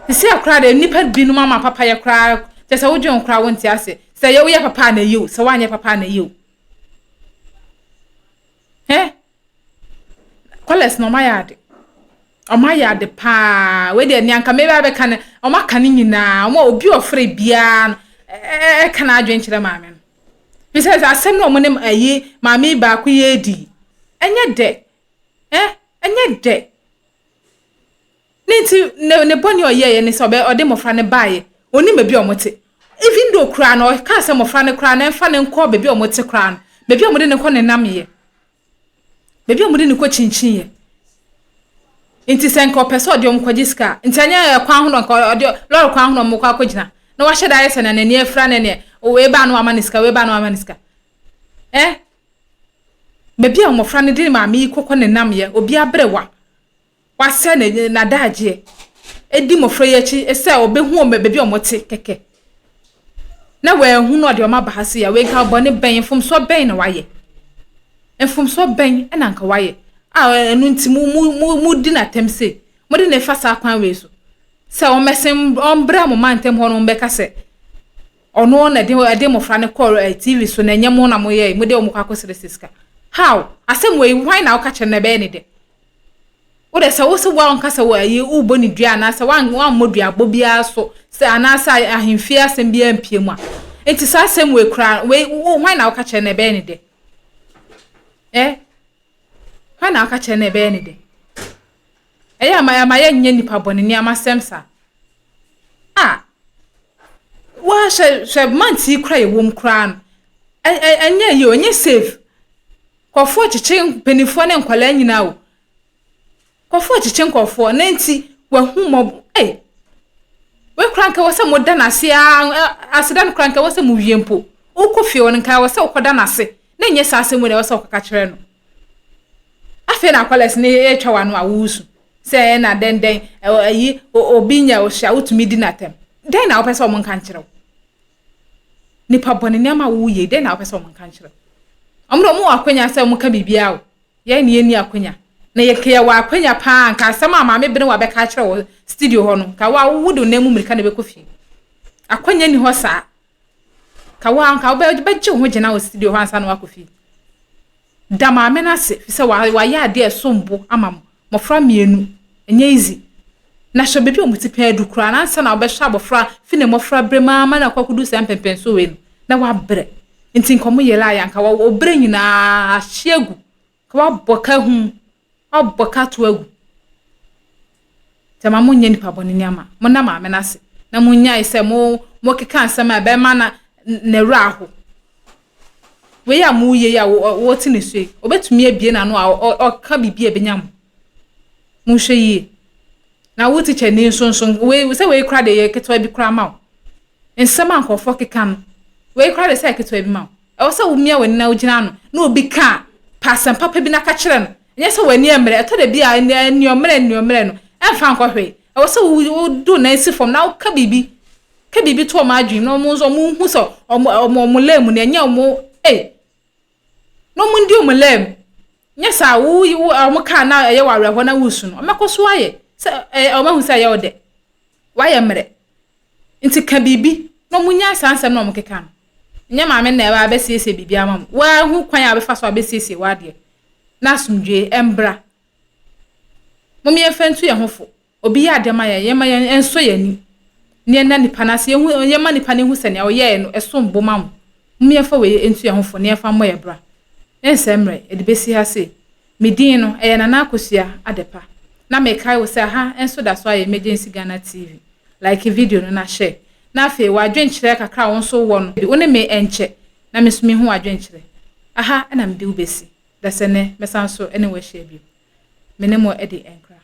Sisi koraa deɛ nnipa binom ama papayɛ koraa kyɛ sɛ wodwen ho koraa wonte ase. Sɛ yɛ woyɛ papa a na ɛyɛ o, sɛ woanyɛ papa a na ɛyɛ o. Eh? Kɔlɛs na ɔmayɛ ade. Ɔmayɛ ade paa. Wei deɛ nea nka mebe abɛka no, ɔmaka no nyinaa. Ɔma obi ɔfrɛ biara no ɛka n'adwene kyerɛ maame no. Fi sɛ asɛm no ɔmo ne ayi maame baako yɛ adi. Ɛnyɛ dɛ. Eh, ɛnyɛ dɛ. Ne nti, ne, ne bɔne a ɔyɛeɛ ne sɛ ɔbɛ, ɔde mmɔfra no baeɛ. Ɔnnim baabi a wɔte. Even though koraa no, ɔkaa sɛ mmɔfra no koraa no, ɛmfa no nkɔ baabi a wɔte koraa no, baabi a wɔde no kɔ nenamyɛ. Baabi a wɔde no kɔ kyinkyinyɛ. Nti sɛ nka ɔpɛ sɛ ɔde wɔn kɔgye sika a, nti ɛnyɛ kwan ho na nka ɔde, lɔre kwan ho na wɔkɔ akɔgyina. Na wahyɛ da ayɛ sɛ na n'ani afira ne neɛ, wei baa no wama no sika, wei baa no wama no sika. Eh? Baabi a mmɔfra no de maame yi kɔkɔ nenamyɛ, obi aberewa, wasɛe ne n'adagyeɛ, di mmɔfra yi akyi sɛ ɔbɛhu wɔn baabi a wɔte kɛkɛ. Na wɔahu no ɔde wɔn aba ha sei a, wei nka bɔne bɛn, mfomsoɔ bɛn na wayɛ? Mfomsoɔ bɛn na nka wayɛ a ɛno nti mo mo mo modi n'atɛm sei? Mode no fa saa kwan wei so sɛ ɔmmɛsen ɔmmra mo mantam hɔ no mmɛka sɛ Ɔno na ɛde ɛde mmɔfra no kɔɔ eh, TV so na ɛnyɛ mo na moyɛe, mode wɔn kɔ akɔsrɛsrɛ sika. How? Asɛm wei, hwan na woka kyerɛ no na ɛbɛyɛ ne dɛ? Wo dɛ sɛ wo sɛ woanka sɛ wɔ ayi wobɔ ne dua anaasɛ woammɔ duabɔ biara so sɛ anaasɛ ahemfie asɛm biara mpie mu a. Nti saa asɛm wei koraa wei hwan na woka kyerɛ no na ɛbɛyɛ ne dɛ? Eh? Hwan na woka kyerɛ no na ɛbɛyɛ ne dɛ? Ɛyɛ a ma yɛnyɛ nnipa bɔne nneɛma sɛm saa. Ah! Waa hwɛ hwɛ month yi koraa yɛwɔ mu koraa no, ɛ ɛ ɛnyɛ yie o, ɛnyɛ safe. Nkurɔfoɔ kyekye mpanimfoɔ ne nkwadaa nyinaa o. Nkurɔfoɔ rekyekye nkurɔfoɔ na nti wahu mmɔbɔ ei wei koraa nka ɛwɔ sɛ moda no ase ara aseda no koraa nka ɛwɔ sɛ mowie mpo wokɔ fie hɔ no nka ɛwɔ sɛ wokɔda no ase na ɛnyɛ saa asɛm wei na ɛwɔ sɛ wokɔka kyerɛ no afei na akɔlɛs no ɛretwa w'ano a woresu sɛ ɛna dɛndɛn ayi obi nyɛ wo hwɛ a wotumi di n'atɛm dɛn na wopɛ sɛ ɔmo nka nkyerɛ wo nipa bɔne nneɛma a woyɛ dɛn na wopɛ sɛ ɔmo nka nkyerɛ wo ɔmo de ɔmo wɔ akwanya sɛ ɔmo ka biribiara o Yɛn ne yɛnni akwanya. Na yɛ nka yɛwɔ akwanya paa nka asɛm a Maame Benewa bɛka akyerɛ wɔ studio hɔ no, nka wo a wode wo nan mu mmirika na ɛbɛkɔ fie. Akwanya nni hɔ saa. Nka wo a nka wobɛgye wo ho gyina wɔ studio hɔ ansa na woakɔ fie. Da maame no ase fi sɛ wayɛ adeɛ a ɛsom bo ama mo. Mmɔfra mmienu, ɛnyɛ easy. Na hwɛ baabi a wɔn ti pɛn adu koraa na ansa na wobɛhwɛ abɔfra fi ne mmɔfra berɛ mu ara ma no akɔ akɔdu saa mpɛmpɛnsoɔ wei no, na wabrɛ. Nti nka ɔmo yere ayɛ anka wɔ brɛ nyinaa ahye agu nka wabɔ ka hu wabɔ ka to agu nti ama mo nyɛ nipa bɔne ni ama mo na maame no ase na mo nyae sɛ mo mo keka asɛm a ɛbɛma na ne werɛ aho wei a mo yɛ yi a wɔte ne so yi obetumi abie n'ano a ɔka biribi a ebenya mo mo nhwɛ yie na wo teacher ni nso nso wei sɛ wei kora de yɛ ketewa bi kora ma wo Nsɛm a nkurɔfoɔ keka no, wei koraa deɛ sɛ ɛyɛ ketewa bi ma wo. Ɛwɔ sɛ womia w'ani na wogyina ano na obi ka a, pɛ asɛm papa bi na ka kyerɛ no. Ɛnyɛ sɛ w'ani ammrɛ. Ɛtɔ da bi a, aniɔmmerɛ aniɔmmerɛ no, ɛmfa nkɔ hwee. Ɛwɔ sɛ wode wo nan si fam na woka biribi. Ka biribi to wɔn adwene mu na wɔn nso wɔnhu sɛ wɔn wɔn wɔn lane mu no, ɛnyɛ wɔn ei, na wɔndi wɔn lane mu. Nyɛ saa a, wo wo wɔn ka na ɛyɛ wo awerɛhoɔ na woresu no, wɔbɛkɔ so ayɛ sɛ ɛɛ wɔahu sɛ ɛyɛ wo dɛ. Woayɛ mmerɛ. Nti ka biribi na ɔmo nyae saa nsɛm na ɔmo keka no. Nyɛ maame no na ɛba abɛsiesie biribi ama mo. Woaa hu kwan a wobɛfa so abɛsiesie w'adeɛ na asomdwoe ɛmbra. Mom yɛmfa ntu yɛn ho fo. Obi yɛ adeɛ ma yɛn, yɛmma yɛn ɛnsɔ yɛn ani na yɛnna nipa no ase, yɛnhu, yɛmma nipa no nhu sɛ nea ɔyɛɛ no ɛsom bo ma mo. Mom yɛmfa wei ntu yɛn ho fo na yɛmfa mmɔ yɛn bra. Yɛnsɛe mmerɛ, yɛde bɛsi ha sei. Me din no, ɛyɛ Nana Akosua Adepa. Na mekae wo sɛ ha nso da so ayɛ Emergency Ghana TV. Like video no na share. Na afei w'adwenkyerɛ kakra a wo nso wowɔ no, wo ne me nkyɛ na me nso menhu w'adwenkyerɛ. Aha na mede wo bɛsi. Dasɛnnɛ mɛsan nso ne wo ahyia bio. Me ne mo adi nkra.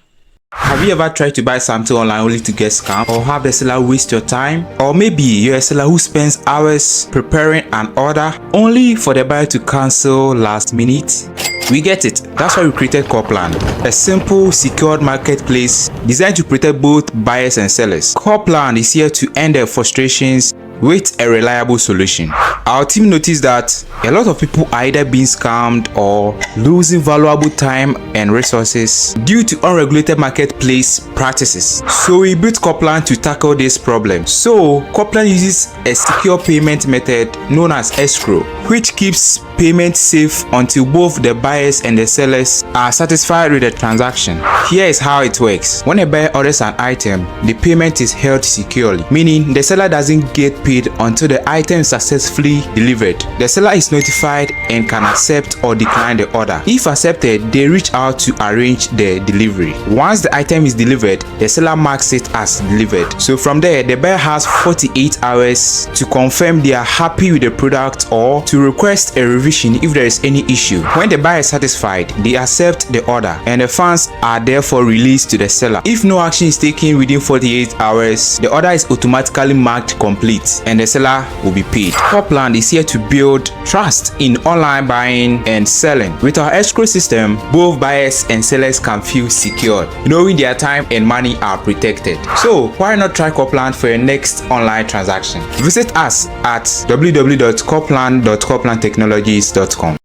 Have you ever tried to buy something online only to get scammed or have the seller waste your time? Or maybe you're a seller who spends hours preparing an order only for the buyer to cancel last minute? We get it. That's why we created Corplan, a simple, secured marketplace designed to protect both buyers and sellers. Corplan is here to end their frustrations with a reliable solution. Our team noticed that a lot of people are either being scammed or losing valuable time and resources due to unregulated marketplace practices. So we built Coplan to tackle this problem. So Coplan uses a secure payment method known as escrow, which keeps payment safe until both the buyers and the sellers are satisfied with the transaction. Here is how it works. When a buyer orders an item, the payment is held securely, meaning the seller doesn't get paid until the item is successfully delivered. The seller is notified and can accept or decline the order. If accepted, they reach out to arrange the delivery. Once the item is delivered, the seller marks it as delivered. So from there, the buyer has 48 hours to confirm they are happy with the product or to request a revision if there is any issue. When the buyer is satisfied, they accept the order and the funds are therefore released to the seller. If no action is taken within 48 hours, the order is automatically marked complete and the seller will be paid. Copland is here to build trust in online buying and selling. With our escrow system, both buyers and sellers can feel secured, knowing their time and money are protected. So why not try Copland for your next online transaction? Visit us at www.copland.coplandtechnologies.com.